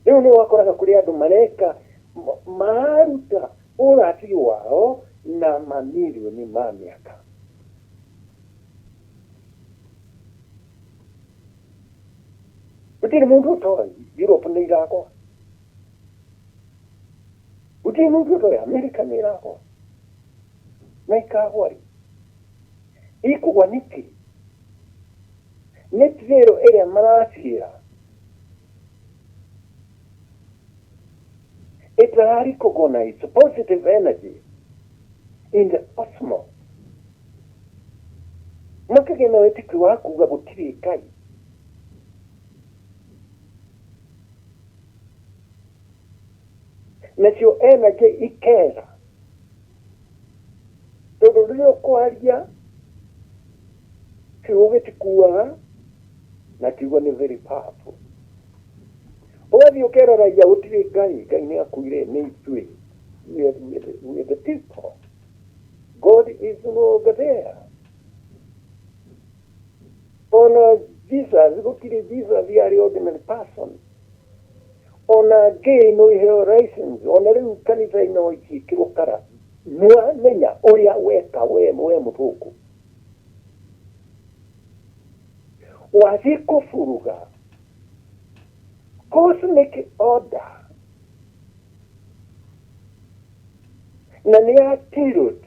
Rĩu nĩ wakoraga kũrĩ andũ mareka mararuta ũrathi wao na mamirioni ma mĩaka. Gũtirĩ mũndũ ũtoĩ Europe nĩ iragwa, gũtirĩ mũndũ ũtoĩ America nĩ ĩragwa na ikagwa rĩ, ikũgwa nĩkĩ? Net zero ĩrĩa maraciĩra ĩtara recognize positive energy in the cosmos, makagĩa na wĩtĩkio wa kuga gũtirĩ Ngai. Nacio energy ikera, tondũ rĩrĩa ũkwaria kiugo gĩtikuaga, na kiugo nĩ very powerful. Ũgathiĩ ũkera raia gũtirĩ Ngai, Ngai nĩ akuire, nĩ ithuĩ, we are the people, God is no longer there. Ona Jesus gũtirĩ, Jesus yarĩ ordinary person. Ona gay no iheo license, ona rĩu kanitha no ciĩkĩrwo kara. Nĩwamenya ũrĩa weka we we mũthũngũ. Wathiĩ kũburuga cosmic order na nĩ ya tilt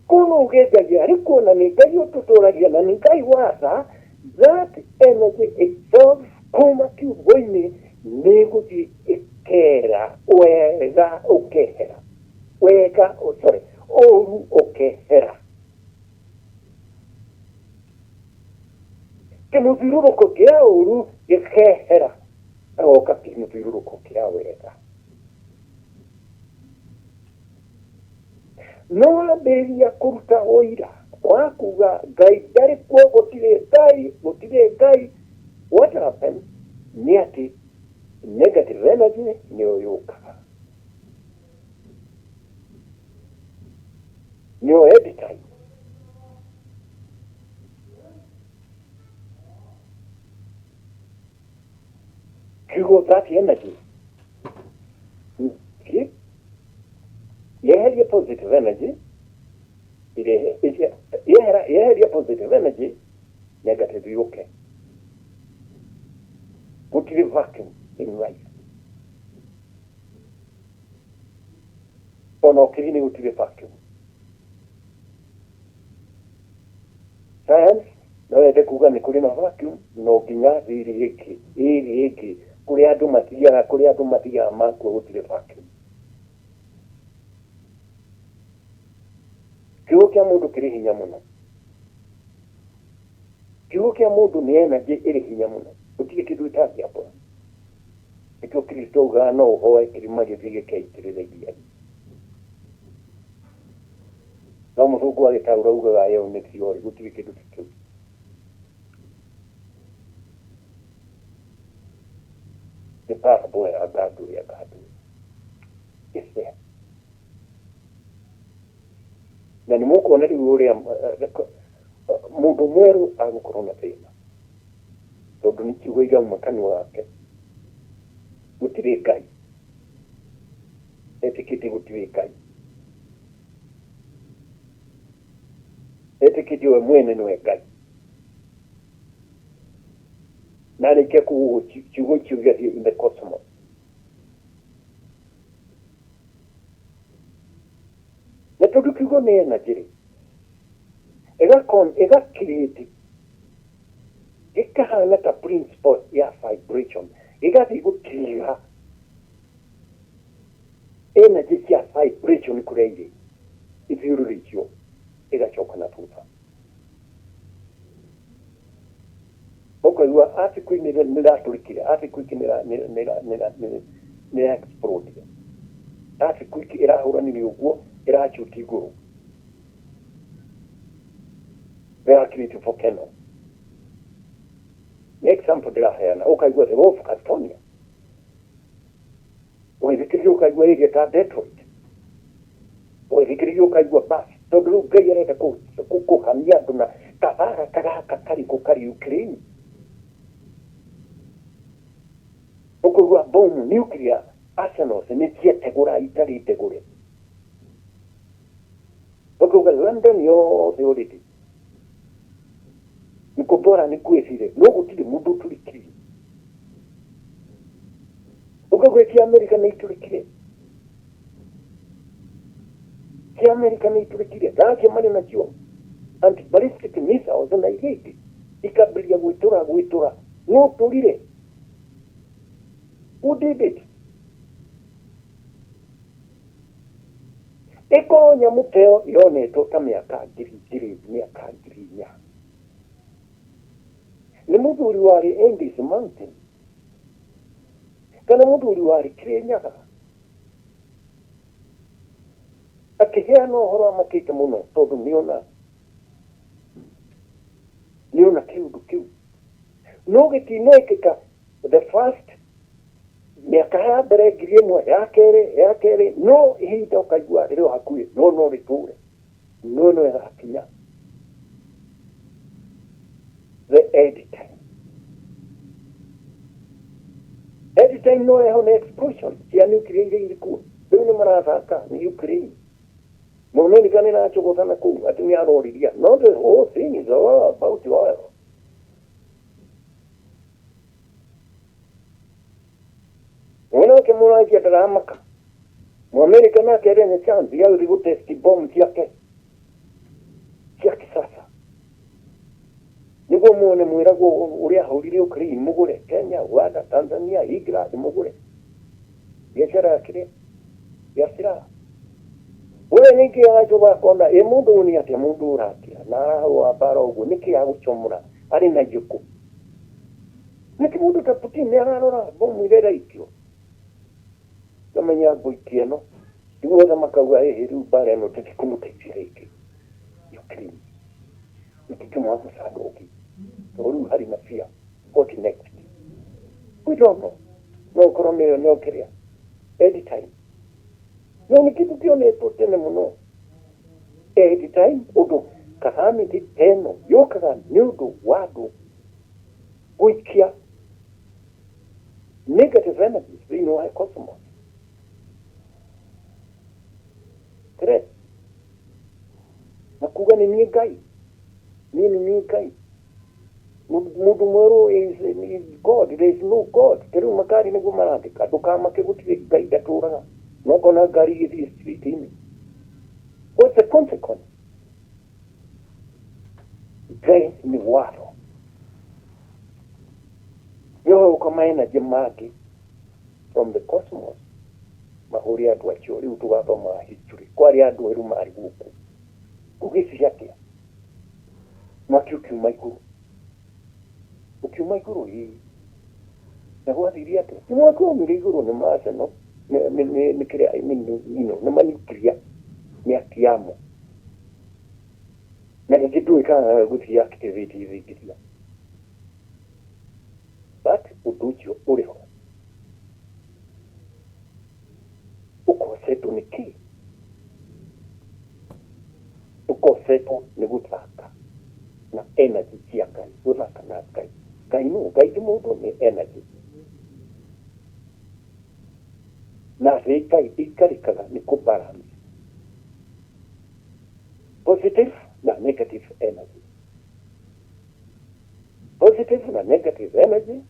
Kũu uge Ngai arĩ kuo na nĩ Ngai ũtũtũragia na nĩ Ngai wa tha, that energy itself kuma kiugo-inĩ nĩ ĩgũthiĩ ĩkera wega ũkehera, wega, sorry, ũru ũkehera. Kĩmũthiũrũrũko kĩa ũru gĩkehera, agoka kĩmũthiũrũrũko kĩa wega. No wambĩrĩria kũruta ũira wa kuga Ngai ndarĩ kuo, gũtirĩ Ngai, gũtirĩ Ngai, what happens nĩ atĩ negative energy nĩyo yũkaga. Nĩyo end time. Kiugo that energy Ki- yeherie positive energy irehe yehera yeherie positive energy negative yũke gũtirĩ vacuum in life ona ũkĩri-inĩ gũtirĩ vacuum Science no yende kuga nĩ kũrĩ na vacuum no nginya thĩ ĩrĩa ĩngĩ ĩrĩa ĩngĩ kũrĩa andũ mathiaga kũrĩa andũ mathiaga makua gũtirĩ vacuum. Kiugo kĩa mũndũ kĩrĩ hinya mũno. Kiugo kĩa mũndũ nĩ energy ĩrĩ hinya mũno. Gũtirĩ kĩndũ ĩtangĩambũra. Nĩkĩo Kristo augaga no ũhoe kĩrĩma gĩthiĩ gĩkeitĩrĩre iria-inĩ. No mũthũngũ agĩtaũra augaga ĩyo nĩ theory, gũtirĩ kĩndũ ta kĩu. Nĩ parable ya ngandũ ya ngandũ. It's there. Na nĩ mũkuona rĩu ũrĩa mũndũ mwerũ agũkorwo na thĩna tondũ nĩ kiugo irauma kanua gake gũtirĩ Ngai etĩkĩtie gũtirĩ Ngai etĩkĩtie we mwene nĩwe Ngai na arĩkia kuga kiugo icio gĩgathiĩ in the cosmos na tondũ kiugo nĩ energy rĩ ĩga create gĩkahana ta principle ya vibration gĩgathiĩ gũtiga energy cia vibration kũrĩa irĩ ithiũrũrĩtio ĩgacoka na thutha ũkaigua earthquake nĩ ĩratũrĩkire earthquake nĩ explode earthquake ĩrahũranire ũguo ĩracuti igũrũ ĩra create volcano nĩ example ndĩraheana ũkaigua the of California ũgĩthikĩrĩria ũkaigua area ta Detroit ũgĩthikĩrĩria ũkaigua basi tondũ rĩu Ngai arenda kũhamia andũ na kabara gaka karĩkũ karĩ Ukraine ũkaigua bomu nuclear arsenals nĩ ciategũra itarĩ ndegũre ũkauga London yothe already nĩ kũmbora nĩ kwĩcire no gũtirĩ mũndũ ũtũrĩkire ũkauga cia Amerika nĩ itũrĩkire cia Amerika nĩ itũrĩkire Russia marĩ nacio anti ballistic missiles na iria ingĩ ikambĩrĩria gwĩtũra gwĩtũra no tũrire who did it ĩkorwo nyamũ ta ĩyo yonetwo ta mĩaka ngiri igĩrĩ mĩaka 4,000 nĩ mũthuri warĩ Andes Mountain kana mũthuri warĩ Kĩrĩnyaga akĩheana ũhoro amakĩte mũno tondũ nĩona nĩona kĩũndũ kĩu no gĩtinekĩka the first mĩaka ya mbere 1,000 ya kerĩ ya kerĩ no ihinda ũkaigua rĩrĩ o hakuhĩ no no rĩtũre no no ĩgakinya the end time end time no ũrehwo nĩ explosion cia nuclear iria irĩ kuo. Rĩu nĩ marathaka nĩ Ukraine. Mũamerika nĩ aracũgũthana kũu atĩ nĩ aroriria. No the whole thing is all about oil. Mwanake mũranjia ndaramaka. Mũamerika nake arĩ na chance ya gũthiĩ gũtesti bomb ciake cia kisasa. Nĩguo muone mwĩragwo ũrĩa ahũrire Ukraine mũgũre Kenya, Uganda, Tanzania, England mũgũre. Biacara ya kĩrĩa ya silaha. We ningĩ agacoka akona ĩ mũndũ ũyũ nĩ atĩa mũndũ ũratia na ararũa mbara ũguo nĩkĩ agũcomora arĩ na irĩkũ. Nĩkĩ mũndũ ta Putin nĩ ararora bomu iria iraikio kamenya ngũikia ĩno rĩu othe makauga ĩhĩ rĩu mbara ĩno tũtikũmũteithia rĩngĩ Ukraine tũtingĩmũha mũsaada ũngĩ tondũ rĩu harĩ na fear. What next? We don't know. No ũkorwo nĩyo no kĩrĩa anytime. No nĩ kĩndũ kĩonetwo tene mũno anytime ũndũ calamity ta ĩno yũkaga nĩ ũndũ wa andũ gũikia negative energies thĩinĩ wa cosmos. Threat. Na kuga nĩ niĩ Ngai, niĩ nĩ niĩ Ngai. Mũndũ mwerũ is God, there is no God. Ta rĩu makari nĩguo marandĩka, ndũkamake gũtirĩ Ngai ndatũraga. No kona ngari igĩthiĩ street-inĩ. What's the consequence? Ngai nĩ watho. Nĩũgũka ma energy mangĩ from the cosmos mahũre andũ acio. Rĩu tũgathoma history. Kwarĩ andũ erũ marĩ gũkũ. Ũgĩciria atĩa? Mwaki ũkiuma igũrũ. Ũkiuma igũrũ ĩĩ. Na gwathire atĩa? Ti mwaki waumire igũrũ nĩ maceno nĩ kĩrĩa I mean, nĩ ma nuclear mĩaki yamo. Na rĩngĩ ndũĩ kana gũthiĩ activate ithingithia. But ũndũ ũcio ũrĩ ho. Ũkosetwo nĩ kĩ? Ũkosetwo nĩ gũthaka na energy cia Ngai, gũthaka na Ngai. Ngai nũ? Ngai ti mũndũ, nĩ energy. Na thĩ Ngai ĩikarĩkaga nĩ kũ balance positive na negative energy. Positive na negative energy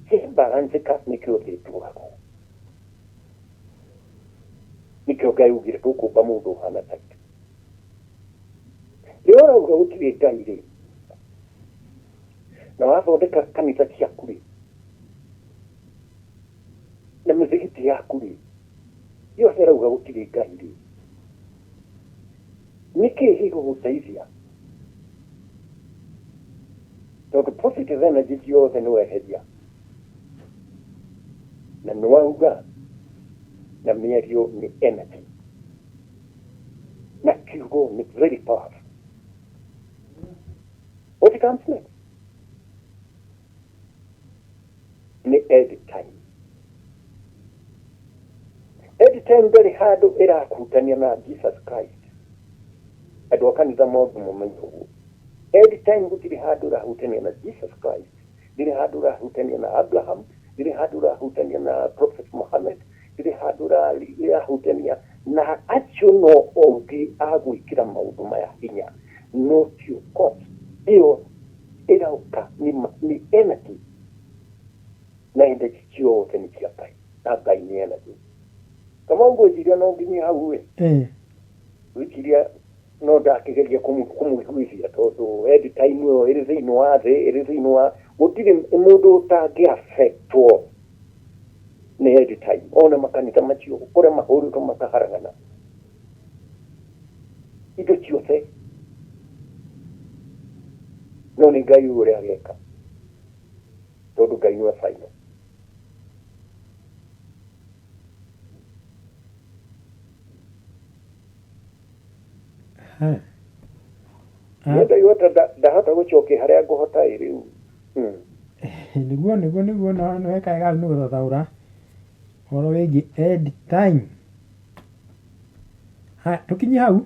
ciabalancĩka nĩkĩo thĩ ĩtũragwo. Nĩkĩo Ngai augire tũkũmba mũndũ ũhana ta ithuĩ. Rĩrĩa ũrauga gũtirĩ Ngai rĩ, na wathondeka kanitha ciaku rĩ, na mĩthigiti yaku rĩ, yothe ĩrauga gũtirĩ Ngai rĩ, nĩkĩ gĩgũgũteithia? Tondũ positive energy ciothe nĩ weheria na nĩ wauga na mĩario nĩ energy na kiugo nĩ very powerful. What comes next? Nĩ end time. End time ndĩrĩ handũ ĩrakutania na Jesus Christ. Andũ a kanitha mothe mamenye ũguo. End time gũtirĩ handũ ĩrahutania na Jesus Christ, ndĩrĩ handũ ĩrahutania na Abraham, ndĩrĩ handũ ĩrahutania na Prophet Muhammad, ndĩrĩ handũ ĩrahutania na acio no ũngĩ a gwĩkĩra maũndũ maya hinya, no tio cause ĩyo ĩroka nĩ energy na energy ciothe nĩ cia Ngai na Ngai nĩ energy. Kamau ngwĩciria no nginye hau ĩ. Ngwĩciria no ndakĩgeria kũmũiguithia tondũ end time ĩyo ĩrĩ thĩinĩ wa thĩ, ĩrĩ thĩinĩ wa gũtirĩ mũndũ ũtangĩ affectwo nĩ end time. Ona makanitha macio ũkore mahũrĩtwo makaharagana indo ciothe, no nĩ Ngai ũrĩa ageka tondũ Ngai nĩwe final. Ha. Niĩ ndaigua ta ndahota gũcokia harĩa ngũhota ĩ rĩu. Nĩguo no nĩ weka wega nĩ gũthathaũra ũhoro wĩgiĩ end time. Haya, tũkinye hau.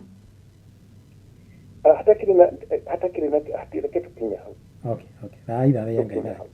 Hatakĩrĩ na hatakĩrĩ na reke tũkinye hau. Okay. Thaitha ya Ngai. Tũkinye hau.